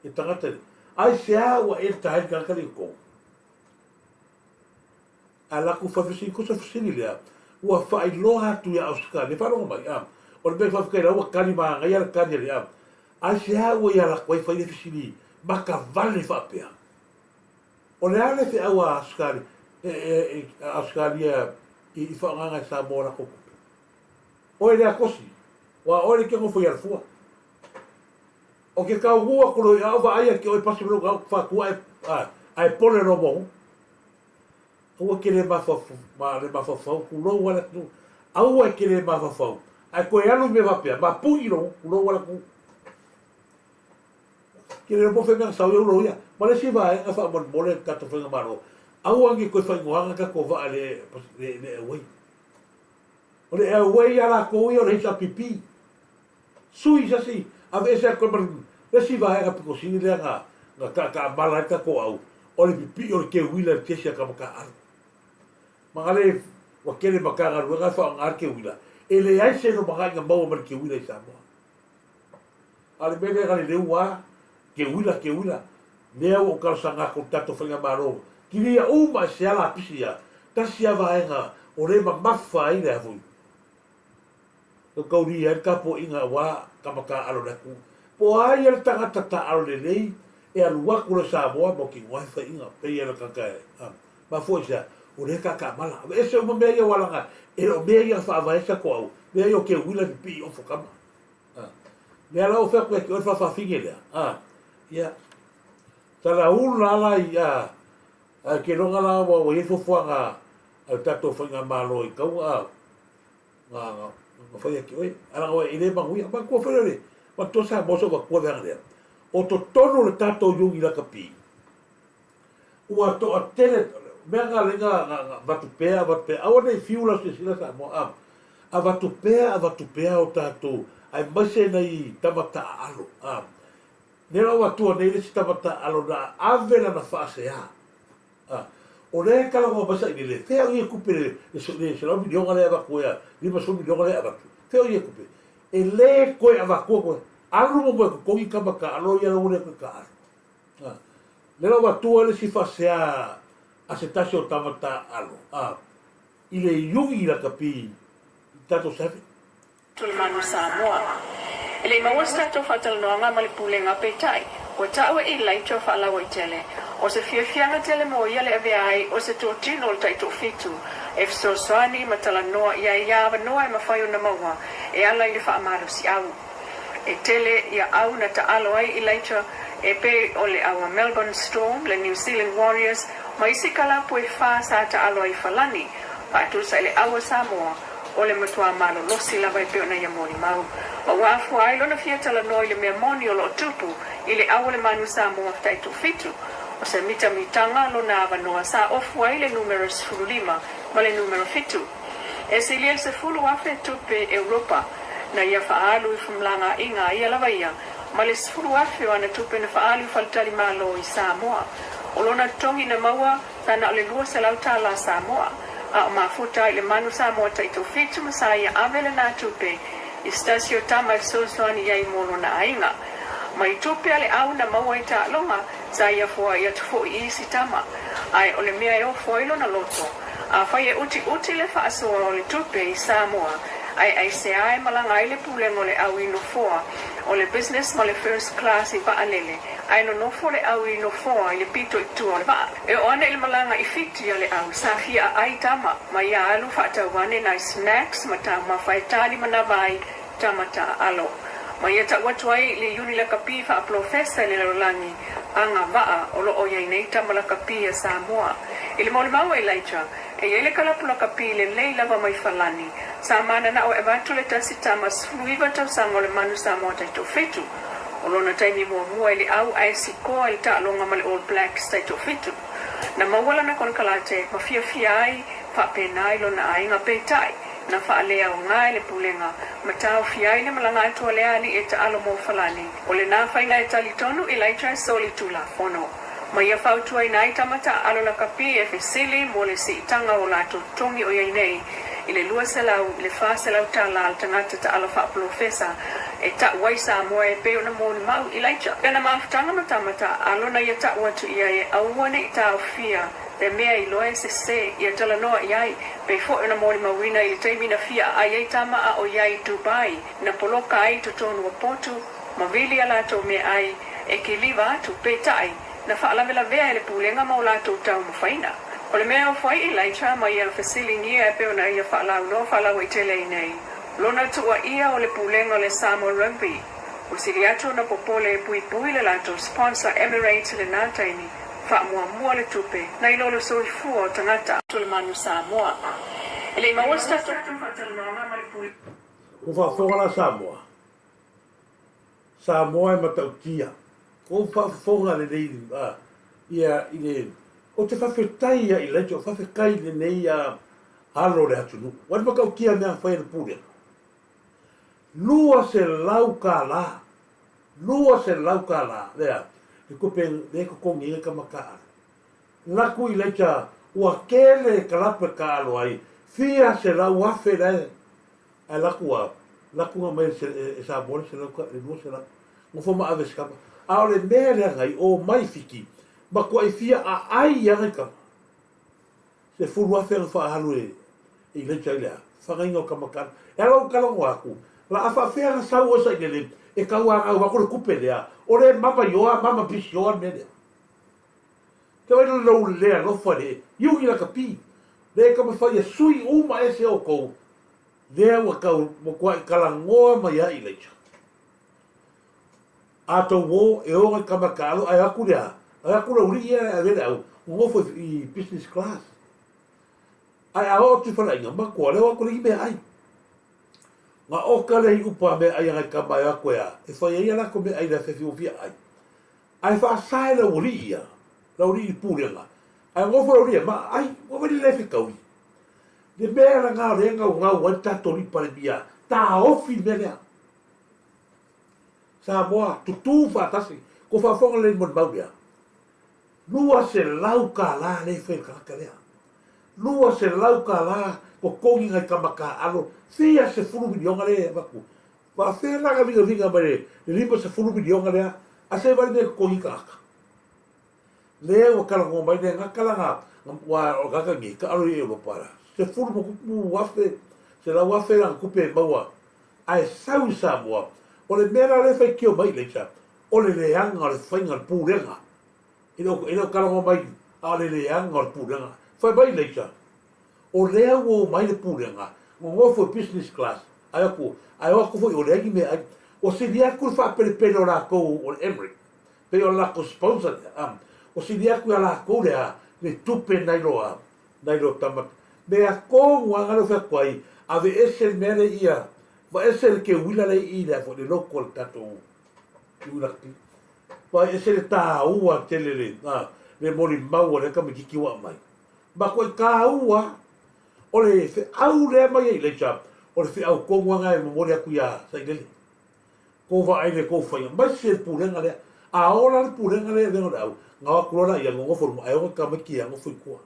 B: le tagata lea. Aisea ua enter ai le tagata lea i totonu? A latou faafesili, tusa fesili lea, ua faailoa atu ia Ausetalia, faalogo mai, a, o le mea faafetai la ua tali manaia le tali a le, a, aisea ua ia latou ai fai le fesili makavale faapea? O le a le feau a Ausetalia, a Ausetalia i faaaogaga e Samoa latou tupe? Oe lea kosi, ua oe le ke nofo i Alafua. O ke taunuu atu loa i au vaai ia te oe pasi mai lou tagata fatua ae, ae pole loa moanu. Aua e te le mafaufau, tulou lava le atunuu. Aua e te le mafaufau, ae toe alu i mea faapea, mapuni lou, tulou lava le atunuu. Ke le po fai sau ia ulo ia. Ma le isi vaega faamolemole le tatou faigamalo, aua ne i toe faaigoaina tatou vaa i le Airway. O le Airway a latou ia o le HRPP. Sui sasi aveese atu ai ma le isi vaega pito sili lea na na taataamala ai le tatou au, o le pipii o le keuila i le kesi a tama taaalo. Ma na le ua tele Matagaluega e faaaoga le keuila, e leai se lumanai na maua mai le keuila i Samoa. A o le mea lea na leleu a, keuila, keuila, lea ua ou talosaga atu i le tatou Faigamalo, kilia uma e se ala apisi ia, tasi a vaega o lea e mamafa ai le a foi, e taulia ai le tapuaiga aua tama taaalo o le atunuu. Po o a ia le tagata taaalo lelei e alu atu loa i Samoa ma tino ai faiga pei e lagata e mafua i se a? O lea e tatamala. Aveese uma mea ia ua laga e le o mea ia na faavae ai sa toau, mea ia o keuila pipii i ofo tama. Lea la ua fai atu ia te oe le faafafine lea, ia, tala ula la i a, ae ke loga la ua i ai fuafuaga a le tatou faigamalo i taua, na fai ia te oe, ae leaga oe e le manuia. Manatua foi le, manatua Samoa se o avatua veaga lea, o totonu o le tatou Iuni Lakapi, ua toatele, mea na ala ai na avatu pea, avatu pea, aua ne i fiu lau silasila Samoa, a, avatu pea, avatu pea o tatou, aemaise nai tama taaalo, a, lea la ua avatua nei le isi tama taaalo na ave lana faasea, A, o lea e talanoa mai sailele, fea o i ai tupe le 100 miliona lea e avatu ai, 50 miliona lea e avatu, fea o i ai tupe? E le toe avatua koe, alu ma moe totogi tama taalo ia la ua le toe taaalo. A, lea la ua avatua le isi faasea a se tasi o tama taaalo, a, i le Iuni lakapi i tatou seven.
H: Tulimanu Samoa. E le i maua se tatou faatalanoaga ma le Pulega peitai, ua taua e Elijah faalauaitele, o se fiafiaga tele mo ia le avea ai o se totino o le taitoafitu e fesoasoani ma talanoa i ai ia avanoa e mafai ona maua e ala i le faamalosiau. E tele ia au na taalo ai Elijah e pei o le au a Melbourne Storm, le New Zealand Warriors ma isi kalapu e fa sa taalo ai i Falani, faatusa i le au a Samoa. O le matua malolosi lava e pei ona ia molimau, ma ua afua ai lona fia talanoa i le mea moni o lo o tupu i le au o le manu Samoa taitoafitu. O se mitamitaga lona avanoa sa ofu ai le numera 15 ma le numera 7. E silia i le 10,000 tupe Europa na ia faaalu i fmlagaaiga a ia lava ia ma le 10,000 o ana tupe na faaalu i faletalimalo i Samoa. O lona totogi na maua Sa na o le 200 tala Samoa, a o mafuta ai le manu Samoa taitoafitu ma sa ia ave lena tupe i se tasi o tama e fesoasoani i ai mo lona aiga. Mai tupe a le au na maua i taaloga, sa ia foai atu foi i isi tama. Ae o le mea e ofo ai lona loto, afai e utiuti le faasoa o le tupe i Samoa, ae aisea e malaga ai le pulega o le au i nofoa o le business ma le first class i vaalele, ae nonofo le au i nofoa i le pito i tua o le vaa. E oo ane i le malaga i Fiti a le au, sa fia aai tama, ma ia alu faatau ane nai snacks ma taumafa e tali manava ai tama taaalo. Ma ia tau atu ai i le iuni lakapi faapolofesa i le lalolagi agavaa o lo o i ai nei tama lakapi a Samoa. I le molimau a Elijah, e i ai le kalapu lakapi lelei lava mai Falani, sa mananao e avatu le tasi tama 19 tausaga o le manu Samoa taitoafitu. O lona taimi muamua i le au ae sikoa i le taaloga ma le All Blacks taitoafitu. Na maua lana konekarate ma fiafia ai faapena i lona aiga peitai na faaleaoga e le pulega ma taofia ai le malaga atu a le alii e taalo mo Falani. O lena faiga e talitonu Elijah e soli Tulafono. Ma ia fautuaina ai tama taaalo lakapi e fesili mo le siitaga o latou totogi o i ai nei i le 200 i le 400 tala a le tagata taalo faapolofesa e tau ai Samoa e pei ona molimau Elijah. Lana mafutaga ma tama taaalo na ia tau atu i ai e aua ne i taofia le mea i loa e sese ia talanoa i ai, pei foi ona molimauina i le taimi na fia aai ai tama a o i ai i Dubai na poloka ai i totonu o potu ma vili a latou meaai e kiliva atu, peitai. Na faalavelavea e le Pulega ma o latou taumafaiga. O le mea e ofo ai Elijah ma ia fesiligia e pei ona ia faalauiloa faalauaitele ai nei lona tuuaia o le Pulega o le Samoa Rugby. Ua sili atu ona popole e puipui le latou sponsor Emirates i lena taimi, faamuamua le tupe nai lo le soifua o tagata. Tulimanu Samoa. E le i maua se tatou faatalanoaga ma le Pulega.
B: Ua faafofoga la Samoa? Samoa e matautia. Ua faafofoga lelei ia i le Ou te faafetai ia Elijah, ou faafetai i lenei alo o le atunuu. Ua le matautia mea na fai e le Pulega. $200, $200 lea le tupe lea e totogi ai le tama taaalo. Laku Elijah ua tele kalapu e taaalo ai, fia 100,000 la Ae laku a, laku na mai e Samoa le 100 le 200. Nofo ma ave se kapa. A o le mea lea nai o mai Fiti, matuai fia aai ia nai kapa. 10,000 na faaalu e Elijah i le a, fagaiga o tama tala. E ala ou talanoa atu, la a faafea na sau oe sailele e tauanau atu le tupe lea, o le mama ioa, mama pisioa le mea lea. Te wai lou le alofa le, iugi lakapi, le taumafai e sui uma ese outou Lea ua tau matuai talanoa mai ai Elijah. A tou o e oga i tama taalo ae o atu lea, ae o atu le ulii ia e ave le au, nonofo i business class. Ae a oo atu i faleaiga, matua lea o atu le i meaai. Na oka lea i upa a meaai a nai tama e o atu e a, e fai ai a latou meaai i le afiafi ua fia ai. Ae faasae le aualii ia, le aualii i le pulega, ae nofo le aualii e maa ai, ua vaai le le fetaui. Le mea lena o lea e naunau ai le tatou alii Palemia, taofi le mea lea. Samoa, tutū faatasi, kou faafofoga lelei i le molimau lea. $200 lea e fai e le tagata lea. $200 totogi nai tama taaalo, fia sefulu miliona lea e avatu. Faafefea la na vigaviga mai le 50 miliona lea a se vale mea totogi tagata? Lea ua talanoa mai le gata la na ua o tagata nei taalo i Europa la sefulu ma tupu afe 100,000 lana tupe e maua ae sau i Samoa. O le mea la lea e faitio mai Leisa o le leaga o le faiga o le pulega. E le o talanoa mai a o le leaga o le pulega. Fai mai Leisa O lea ua omai le pulega, nonofo i business class, ae atu, ae o atu foi o leai ni meaai. Ua sili atu le faapelepele o latou o le Emirates, pei o le latou sponsor lea, a, ua sili atu ia latou le a, le tupe nai lo a, nai lo tama. Mea tonu lava lea ou fai atu ai, aveese le mea lea ia, vaese le teuila lea i i le a foi, le logo a le tatou Iulaki. Vaese le taua tele le, a, le molimau a lea tamaitiiti ua aumai. Matuai taua o le feau lea mai ai Elijah, o le feau tonu lava lena e momoli atu ia Sailele. Tou vaai i le tou faiga, mai se pulega lea. A ola le pulega lea e avega o le au, na o atu loa la ia nonofo i luma, ae oga tamaiti ia nofo i tua.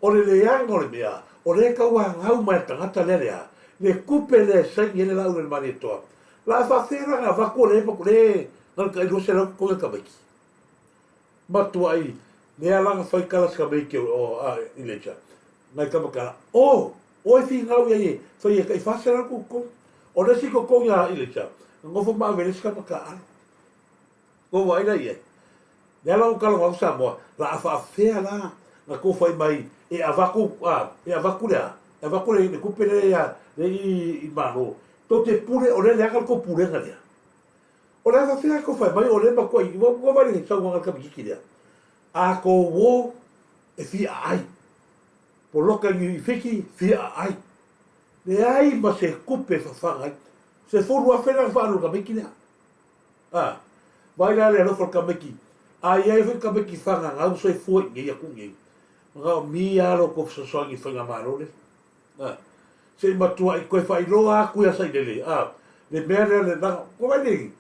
B: O le leaga o le mea, o lea e tauanau mai le tagata lea lea, le tupe lea e saini ai le laau i le Malietoa. La a faafefea la ona avatu o lea e na le 200 totogi a tamaiti. Matuai lea la na fai tala sa mei ke o a Elijah. Nai tama tala, o, o e finau ia e fai e kai 400 kou kou. O le isi totogi a Elijah, na nofo ma ave le isi tama taaalo. Kou vaai la i ai. Lea la ua talanoa atu Samoa, la a faafefea la na tou fai mai e avatu, a, e avatu le a, e avatu le, le tupe lea ia, le i, i Malo. Tou te pule, o lea leaga le tou pulega lea. O le a faafefea tou fai mai o lea matuai ua vaai le saunoaga a le tamaititi lea, a tou o e fia aai, poloka i Fiti fia aai, leai ma se tupe e fafaga ai, 10,000 la na faaalu i le tamaiti lea. A, vaai la le alofa o le tamaiti, a i ai foi tamaiti fagagau soifua i inei atu nei, manaomia lava lo outou fesoasoani i le faigamalo lea. A, se i matuai toe faailoa atu ia Sailele, a, le mea lea le laga, ko wai nei,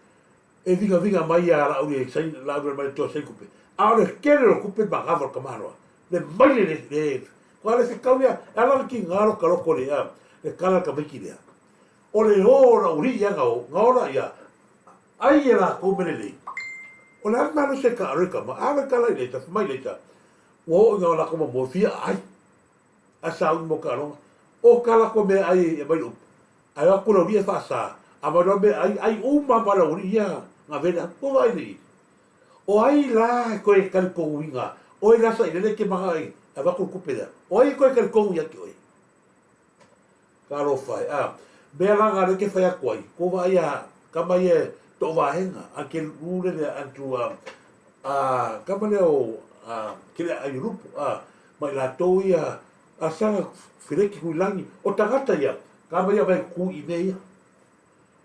B: e vigaviga mai ia Laauli e saina, Laauli o le Malietoa e saina kupe, a o le tele o kupe ma gava o le tamaloa, le maile le, le, ko a le fetau ia, e ala ona tiga lo ka loko le, a, le kala le tamaiti lea. O le o o Laauli ia na o, na ola ia, ai e lakou mea lelei. O le a le malosi e taalo i tama, a le kala i leita, fai mai leita, ua oo ina o lakou mamoe fia aai. A sauni mo taaloga. O ka lako meaai e aumai le upu. Ae o atu le aualii e faasa, a aumai loa meaai, ai uma ma le aualii ia na vele atu. Ua vaai nei. O ai la e koe talitonuina, oe la sailele e te manao e avatu le tupe lea? O ai e toe talitonu ia te oe? Talofa e, a mea la na lea te fai atu ai, kou vaai a tama ia e toavaega, a ke lule lea Andrew a, a tama lea o a Kele'a Aiolupo, a ma i latou ia a saga Feleki Tuilagi, o tagata ia, tama ia mai tutu i mea ia.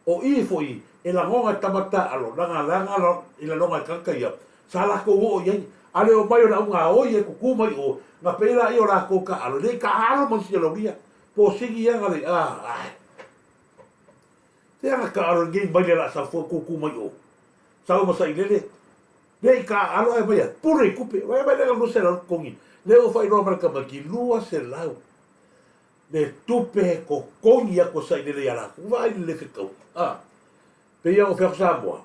B: O i foi e lagona e tama taaalo, leaga leaga i lalona e tagata ia, sa latou oo i ai, a le omai o le au gaoi e tutu mai o, na pei laia o latou taaalo, e le i taaalo ma isi alaulia, posini ia na le, a, ae. Te aga taaalo lenei mai le laa safua tutu mai o, sau ma sailele, le i taaalo ae mai a, pule i tupe, vai mai lea 200 totogi, lea ua faailoa mai le tamaiti, 200. Le tupe e totogi atu e sailele ia latou, vaai le le fetau. A, pei a o fea Samoa,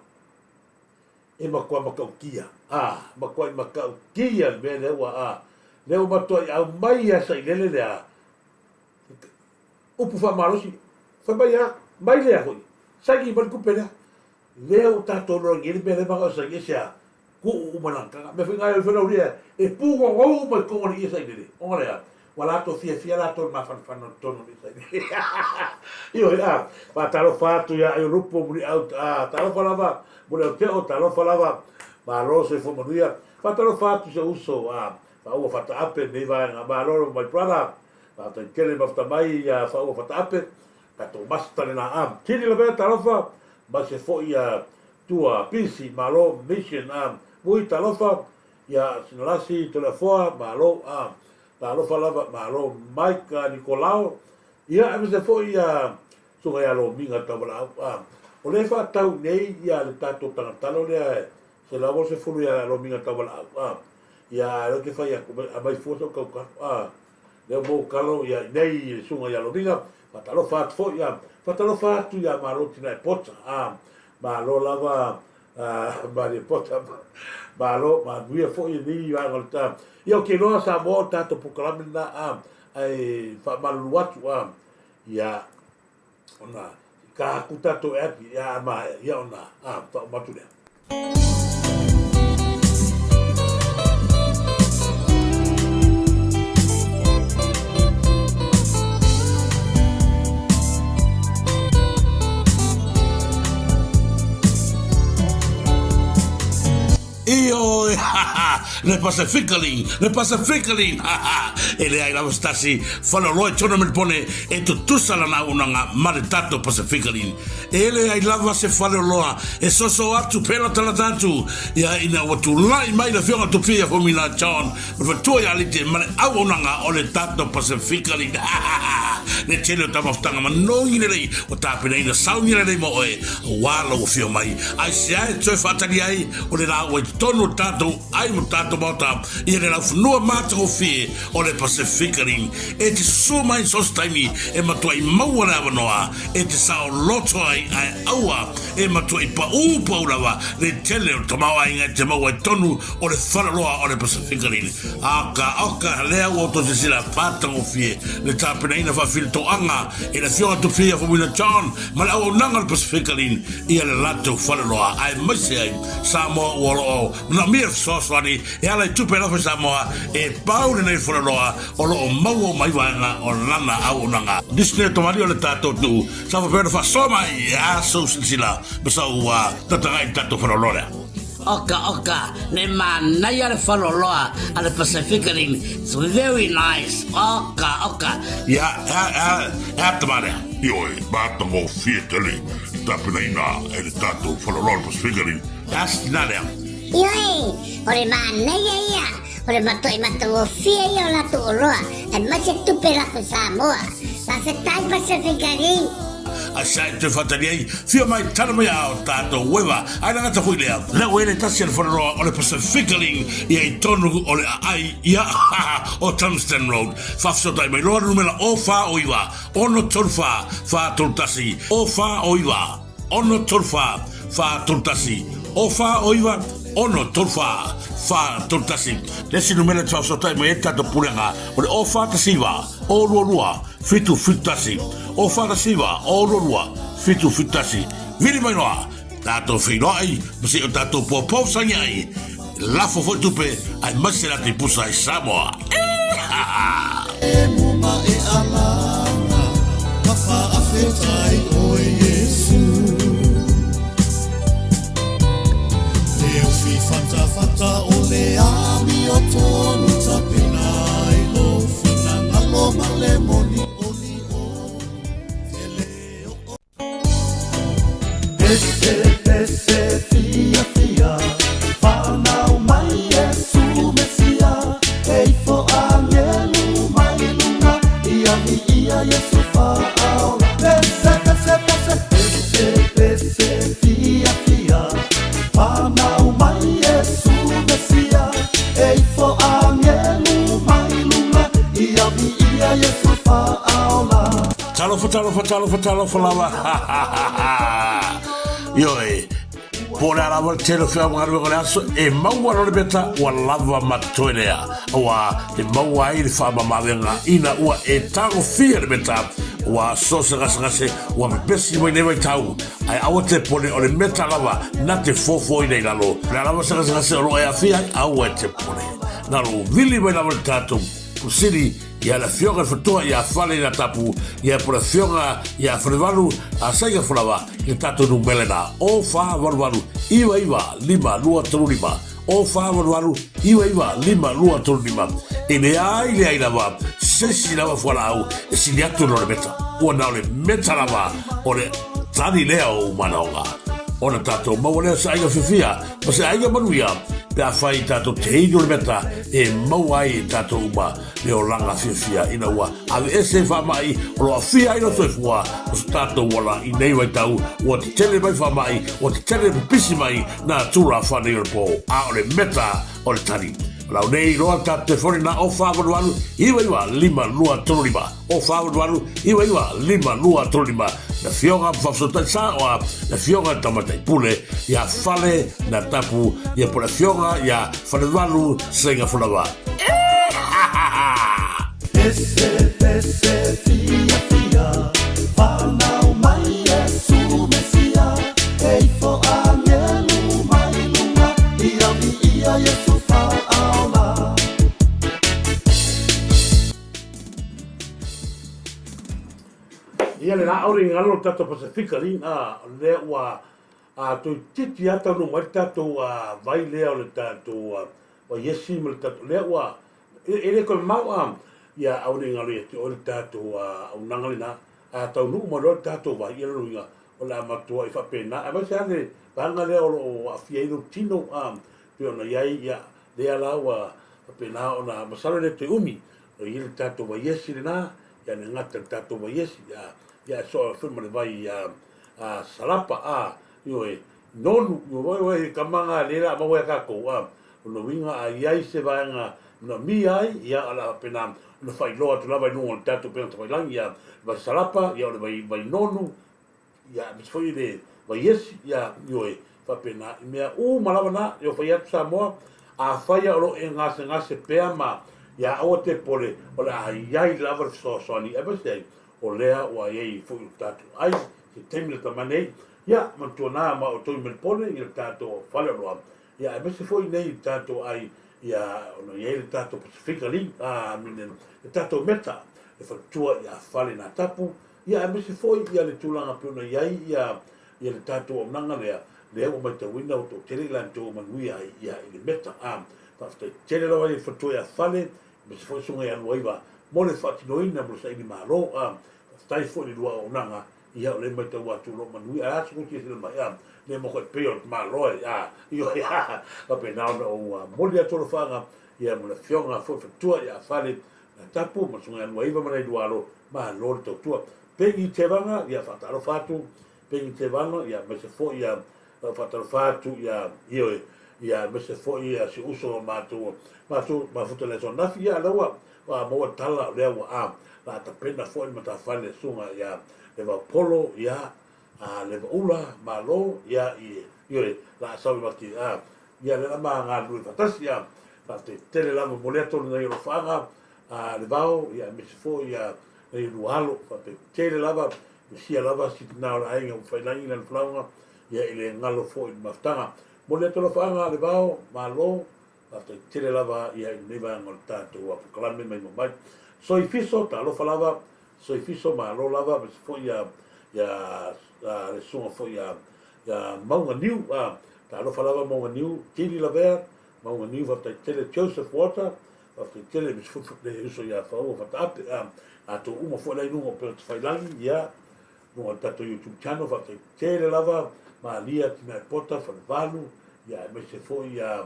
B: e matua matautia, a, matuai matautia le mea lea ua, a, lea ua matuai aumai a sailele lea, upu faamalosi, fai mai a, mai lea foi, saini mai le tupe lea, lea ua tatou iloa nei le mea lea manao e saini, e se a? Tuu uma i lana taga. Mea foi na e fai laulia e pūgogou uma i totonu o le ie sailele. Ona lea, ua latou fiafia latou i le mafanafana o totonu o le ie sailele. Ioe, a, faatalofa atu ia Aiolupo Muliau, a, talofa lava Muliau Teo, talofa lava, malo soifua manuia. Faatalofa atu i si ou uso, a, Faaua Fataape, lenei vaega, malo my brother, faafetai tele mafuta mai ia Faaua Fataape, tatou master lena, a, Tini Lavea, talofa, maise foi ia Tua, Pisi, Malo, Mission, a, Mui, Talofa, ia Sinalasi, Toleafoa, Malo, a, Talofa lava, Malo, Mike, Nikolao, ia aemaise foi ia Susuga ia Lomiga Tauvalaau, a, o lea e faatau nei ia le tatou tagatalo lea e 180 ia Lomiga Tauvalaau, a, ia a lea ou te fai atu, aumai fua sau tautalo, a, lea ua maua talo ia inei i le Susuga ia Lomiga, faatalofa atu foi, ia, faatalofa atu ia Malo Tinaepota, a, Malo lava Malie Pota, malo, manuia foi lenei vaega o le ta. Ia ou te iloa Samoa o le tatou polokalame lena a, ae faamalulu atu a, ia ona ka atu tatou e atu ia a maea ia ona a faauma atu lea.
I: Ioe, ha, ha, le Pacifically, le Pacifically, ha, ha, e leai lava se tasi faleoloa i tona Melbourne e tutusa lana auaunaga ma le tatou Pacifically. E leai lava se faleoloa e soso atu pelatalata atu ia ina ua tulai mai le Afioga Tupia Fomina John ma le faletua ia Alite ma le auaunaga o le tatou Pacifically, ha, ha, ha, le tele o taumafataga manogi lelei ua tapenaina sauni lelei mo oe aua lou afio mai. Aisea e toe faatali ai o le la ua i totonu o le tatou ai ma tatou maota ia le laufanua matagofie o le Pacific Rim. E te susū mai i so se taimi e matuai maua le avanoa e te saoloto ai ae aua e matuai paū pau lava le tele o le tamaoaiga e te maua i totonu o le faleoloa o le Pacific Rim. Oka oka lea ua outou silasila matagofie le tapenaina faafilitoaga e le Afioga Tupia Faumuina John ma le auaunaga o le Pacific Rim ia le latou faleoloa aemaise ai Samoa ua o lo o manaomia le fesoasoani e ala i tupe alofa i Samoa e pau lenei faleoloa o lo o maua uma ai vaega o lana auaunaga. Disney Tomali o le tatou atunuu sa faapea ona faasoa mai e a sou silasila ma sau tataga'i i le tatou faleoloa lea.
J: Oka oka, le manaia le faleoloa a le Pacific Rim, it's very nice, oka oka.
I: Ia, e a, e a, e a tama lea?
K: Ioe, matagofie tele i tapenaina e le tatou faleoloa o le Pacific Rim.
I: E a se tina lea?
L: Ioe, o le manaia ia, o le matuai matagofie ia o latou oloa, aemaise tupe lafo Samoa. Faafetai Pacific Rim.
I: A sa e toe faatali ai, fia mai tala mai a o tatou ueva, ae le gata foi lea, lea ua i le tasi a le faleoloa o le Pacific Rim ia i tonu o le aai ia o Tungsten Road. Faafesootai mai loa le numera o 4 o 9 6 3 4 3 1 o 4 o 9 6 3 4 4 3 1 o 4 o 9 6 3 4 4 3 1. Le isi numera e te faafesootai mai ai le tatou pulega o le o 4 1 9 o 2 2 7 7 1 o 4 1 9 o 2 2 7 7 1. Vili mai loa! Tatou feiloai ma se i o tatou poupou fesoasoani ai, lafo foi tupe aemaise le ata i pusa i Samoa. Eehaha!
M: Pese, pese, fia, fia, whanau mai Iesu Mesia, e ifo angelu mai lunga, ia vi ia Iesu whaaola. Pese, pese, pese, pese, pese, fia, fia, whanau mai Iesu Mesia, e ifo angelu mai lunga, ia vi ia Iesu whaaola.
I: Talofa, talofa, talofa, talofa lava. Ha, ha, ha, ha. Ioe, po o le a lava le tele o feau ma galuega o le aso, e maua loa le meta ua lava ma totoe lea. Auā, e maua ai le faamamaavega ina ua e tagofia le meta, ua so se gasegase ua pepesi mai nei vaitau, ae aua te pone o le meta lava na te fofoina i lalo. O le a lava se gasegase o lo o e aafia ai, aua e te pone. Na lou vili mai lava le tatou Pusili ia le Afioga i le Fatoa ia Fale ina Tapu ia po le Afioga ia Falevalu a Saiga Folawa i le tatou numele na o 488 99 5 2 3 5 o 488 99 5 2 3 5. E leai leai lava se isi lava fualaau e sili atu ona o le meta. Ua na o le meta lava o le tali lea o ou manaoga. Ona tatou maua lea o se aiga fiafia ma se aiga manuia pe afai tatou te inu le meta e maua ai e tatou uma le olaga fiafia ina ua aveese faamai o lo o aafia ai lou soifua ma so tatou ola i nei vaitau ua tetele mai faamai, ua tetele pipisi mai nā tulafono nei o le pō, a o le meta o le tali. O lau nei iloa le tatou telefoni na o 488 99 5 2 3 5 o 488 99 5 2 3 5 le Afioga ma Faafesootai Saoa, le Afioga i le Tamaitai Pule ia Fale na Tapu ia po le Afioga ia Falevalu Seiga Folawa. Eehahaha!
M: Pese, pese, fia, fia, whanau mai Iesu Mesia, e ifo angelu mai lunga, ia viia Iesu whaaola.
B: Ia le laau le galo le tatou Pasefika li a lea ua a toeitiiti a taunuu mai le tatou a vai lea o le tatou a Iesi ma le tatou lea ua e le toe mamao a ia aua ne i galo ia te oe le tatou a auaunaga lena a taunuu mai loa le tatou vai ia lona uiga o le a matuai faapena aemaise lava le vaega lea o lo o aafia ai lou tino a pei ona i ai ia lea la ua faapena ona masalo e le toe umi o i ai le tatou vai esi lena ia le gata i le tatou vai esi ia ia e soa foi ma le vai a a salapa a ioe nonu ioe oi he kama nga le la maua ia tatou a lona uiga a i ai se vaega manaomia ai ia o le a faapena ona faailoa atu lava i luga o le tatou upega tafailagi ia vai salapa ia o le vai vai nonu ia aemaise foi le vaiesi, ia, ioe, faapena, i mea uma lava na, e fai atu Samoa, afai o lo o e gasegase pea ma, ia aua te pole, o le a i ai lava le fesoasoani, aemaise ai, o lea ua i ai foi o tatou ai, se taimi lata mai nei, ia, manatua na ma outou i Melepone, i le tatou fale oloa, ia, aemaise foi nei i le tatou ai, ia, ona i ai le tatou Pasifika League, a, I mean, le tatou Meta, e faletua ia fale na tapu, Ia aemaise foi ia le tulaga pei ona i ai ia ia le tatou auaunaga lea, lea ua maitauina ua toatele i latou ua manuia ai ia i le meta. A, faafetai tele lava i le faletua ia Fale, aemaise foi Susuga ia Luaiva mo le faatinoina mo le saili malo. A, faafetai foi i le lua auaunaga, ia o lea e maitau atu o lo o manuia. Ae a se silasila mai, a, lea matua pei o le tamaloa e, a, ioe, a, faapena ona ou momoli atu alofaaga ia mo le afioga foi faletua ia Fale, ia Tapu ma Susuga ia Luaiva ma nai lua alo, Malo le tautua. Peggy Tevaga, ia faatalofa atu. Peggy Tevaga, ia aemaise foi ia faatalofa atu ia ioe, ia aemaise foi ia si uso o matou matou mafuta le aso ananafi, ia lea ua ua maua le tala o lea ua a la tapena foi le matafale susuga ia Levaopolo, ia a Levaula, malo, ia i ioe, la sau i mati a ia lea la ma galulue faatasi ia faafetai tele lava mo lea tonu nai alofaaga a le vao, ia aemaise foi ia nai lua alo, faafetai tele lava, mesia lava si tina o le aiga ua fai lagi lana folauga, Ia e le galo foi i le mafutaga. Momoli atu alofaaga a le vao, malo, faafetai tele lava ia i lenei vaega o le tatou polokalame mai ma mai. Soifiso, talofa lava, Soifiso, malo lava, aemaise foi ia ia le susuga foi ia ia Mauga Niu, talofa lava Mauga Niu, Tili Lavea, Mauga Niu, faafetai tele, Joseph Walter, faafetai tele, aemaise foi le uso ia Faua Fataape, latou uma foi la i luga o upega tafailagi, ia, luga o le tatou YouTube channel, faafetai tele lava, Malia Timeaipota, Falevalu, ia, aemaise foi ia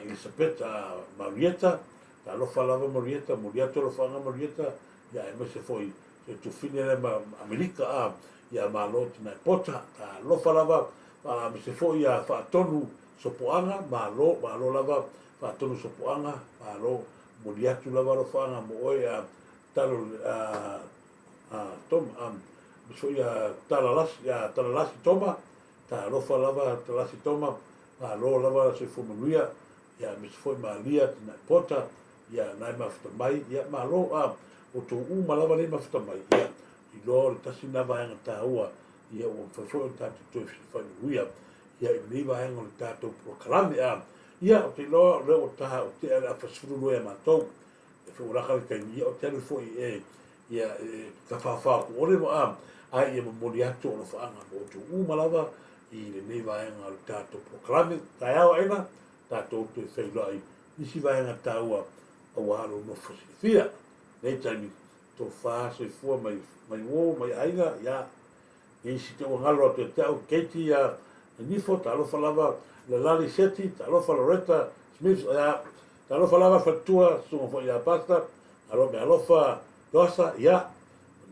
B: Elisapeta Marieta, talofa lava Marieta, momoli atu alofaaga Marieta, ia, aemaise foi si o tufine lea ma Amerika, a, ia, malo Timeaipota, talofa lava, aemaise foi ia Faatonu Sopoaga, malo, malo lava Faatonu Sopoaga, malo, momoli atu lava alofaaga mo oe, a, talo, a, Toma, aemaise foi ia Talalasi, ia Talalasi Toma, talofa lava Talalasi Toma, malo lava soifua manuia, ia aemaise foi Malia Tinai Pota, ia na e mafuta mai, ia malo, a, outou uma lava lea e mafuta mai, ia, iloa o le tasi lena vaega taua, ia ua mafai foi ona tatou toe fesilafai manuia, ia i lenei vaega o le tatou polokalame, a, ia, ou te iloa o lea ua ta ua tea le afa 12 ia matou, e foi ua laka le taimi, ia ou te alu foi e, ia, e tafafao atu ʻole ma, a, ae ia momoli atu alofaaga mo outou uma lava i lenei vaega o le tatou polokalame. Taeao aena, tatou toe feiloai nisi vaega taua aua lou nofo silafia. Nei taimi, tofa soifua mai, mai uō, mai aiga, ia, isi te ua galo atu ia te au, Katie, ia, Nifo, talofa lava, Lalali Seti, talofa Loretta Smith, ia, talofa lava faletua, susuga foi ia Pastor, alo me alofa Joasa, ia,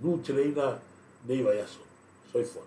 B: manu teleina nei vaiaso. Soifua.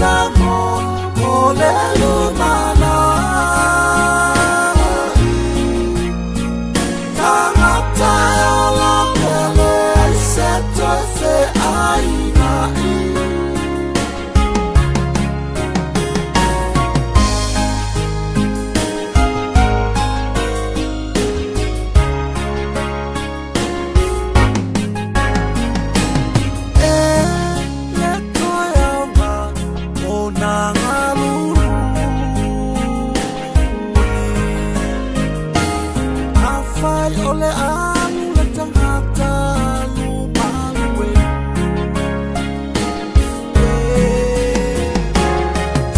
M: Samoa mo le lumanai. Tagata e ola pea leai se toe feaina'i. E le toe aoga o nā galulue. Afai o le alu le tagata alu malue.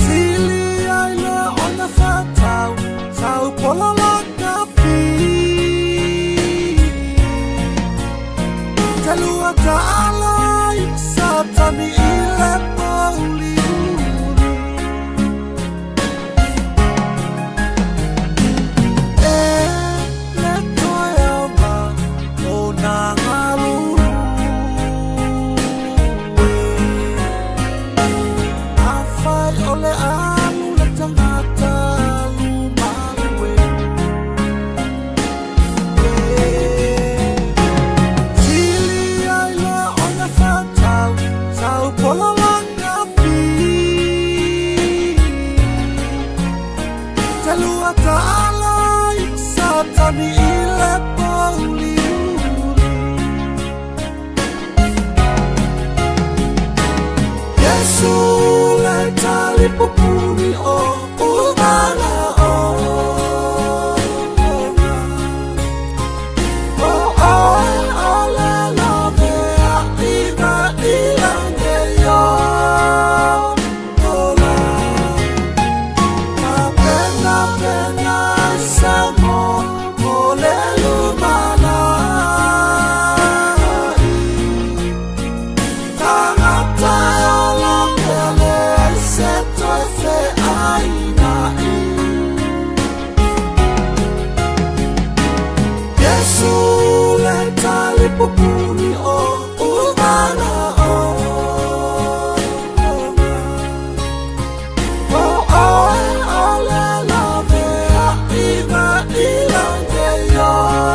M: Sili ai le ona whatau, tau pola la kapi. Te lua ta'ala i Satani i le pouliuli. E le toe aoga o nā galulue. Afai o le alu le tagata alu malue. Sili ai le ona whatau, tau pola la kapi. Te lua ta'ala i Satani i le pouliuli. Iesu le talipupuni o umana ona. O oe o le laveai mai lange i ola. Tapenapena ai Samoa mo le lumanai. Tagata e ola pea leai se toe feaina'i. Iesu le talipupuni o umana ona. O oe o le laveai mai lange i ola.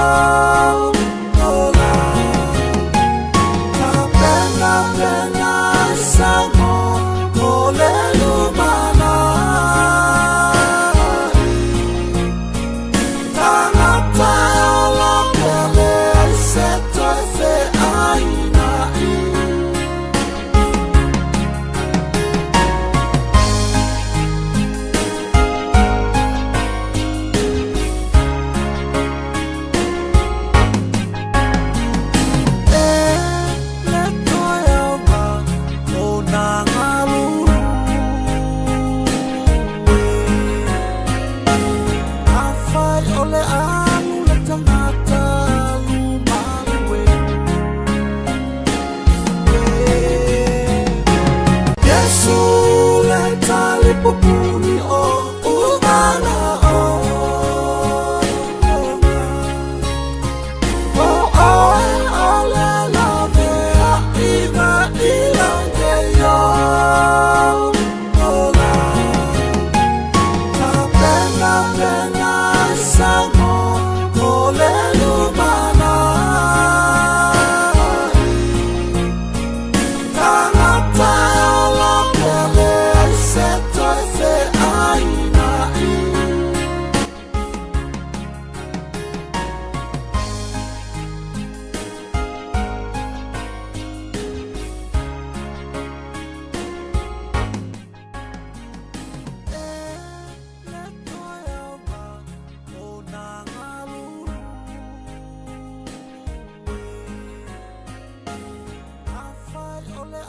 M: Tapenapena ai Samoa mo le lumanai. Tagata e ola pea leai se toe feaina'i. E le toe aoga o nā galulue. Afai o le alu le tagata alu malue. Iesu le talipupuni o umana ona. O oe o le laveai mai lange i ola. Tapenapena ai Samoa mo le lumanai. Tagata e ola pea leai se toe feaina'i. E le toe aoga o nā galulue. Afai o le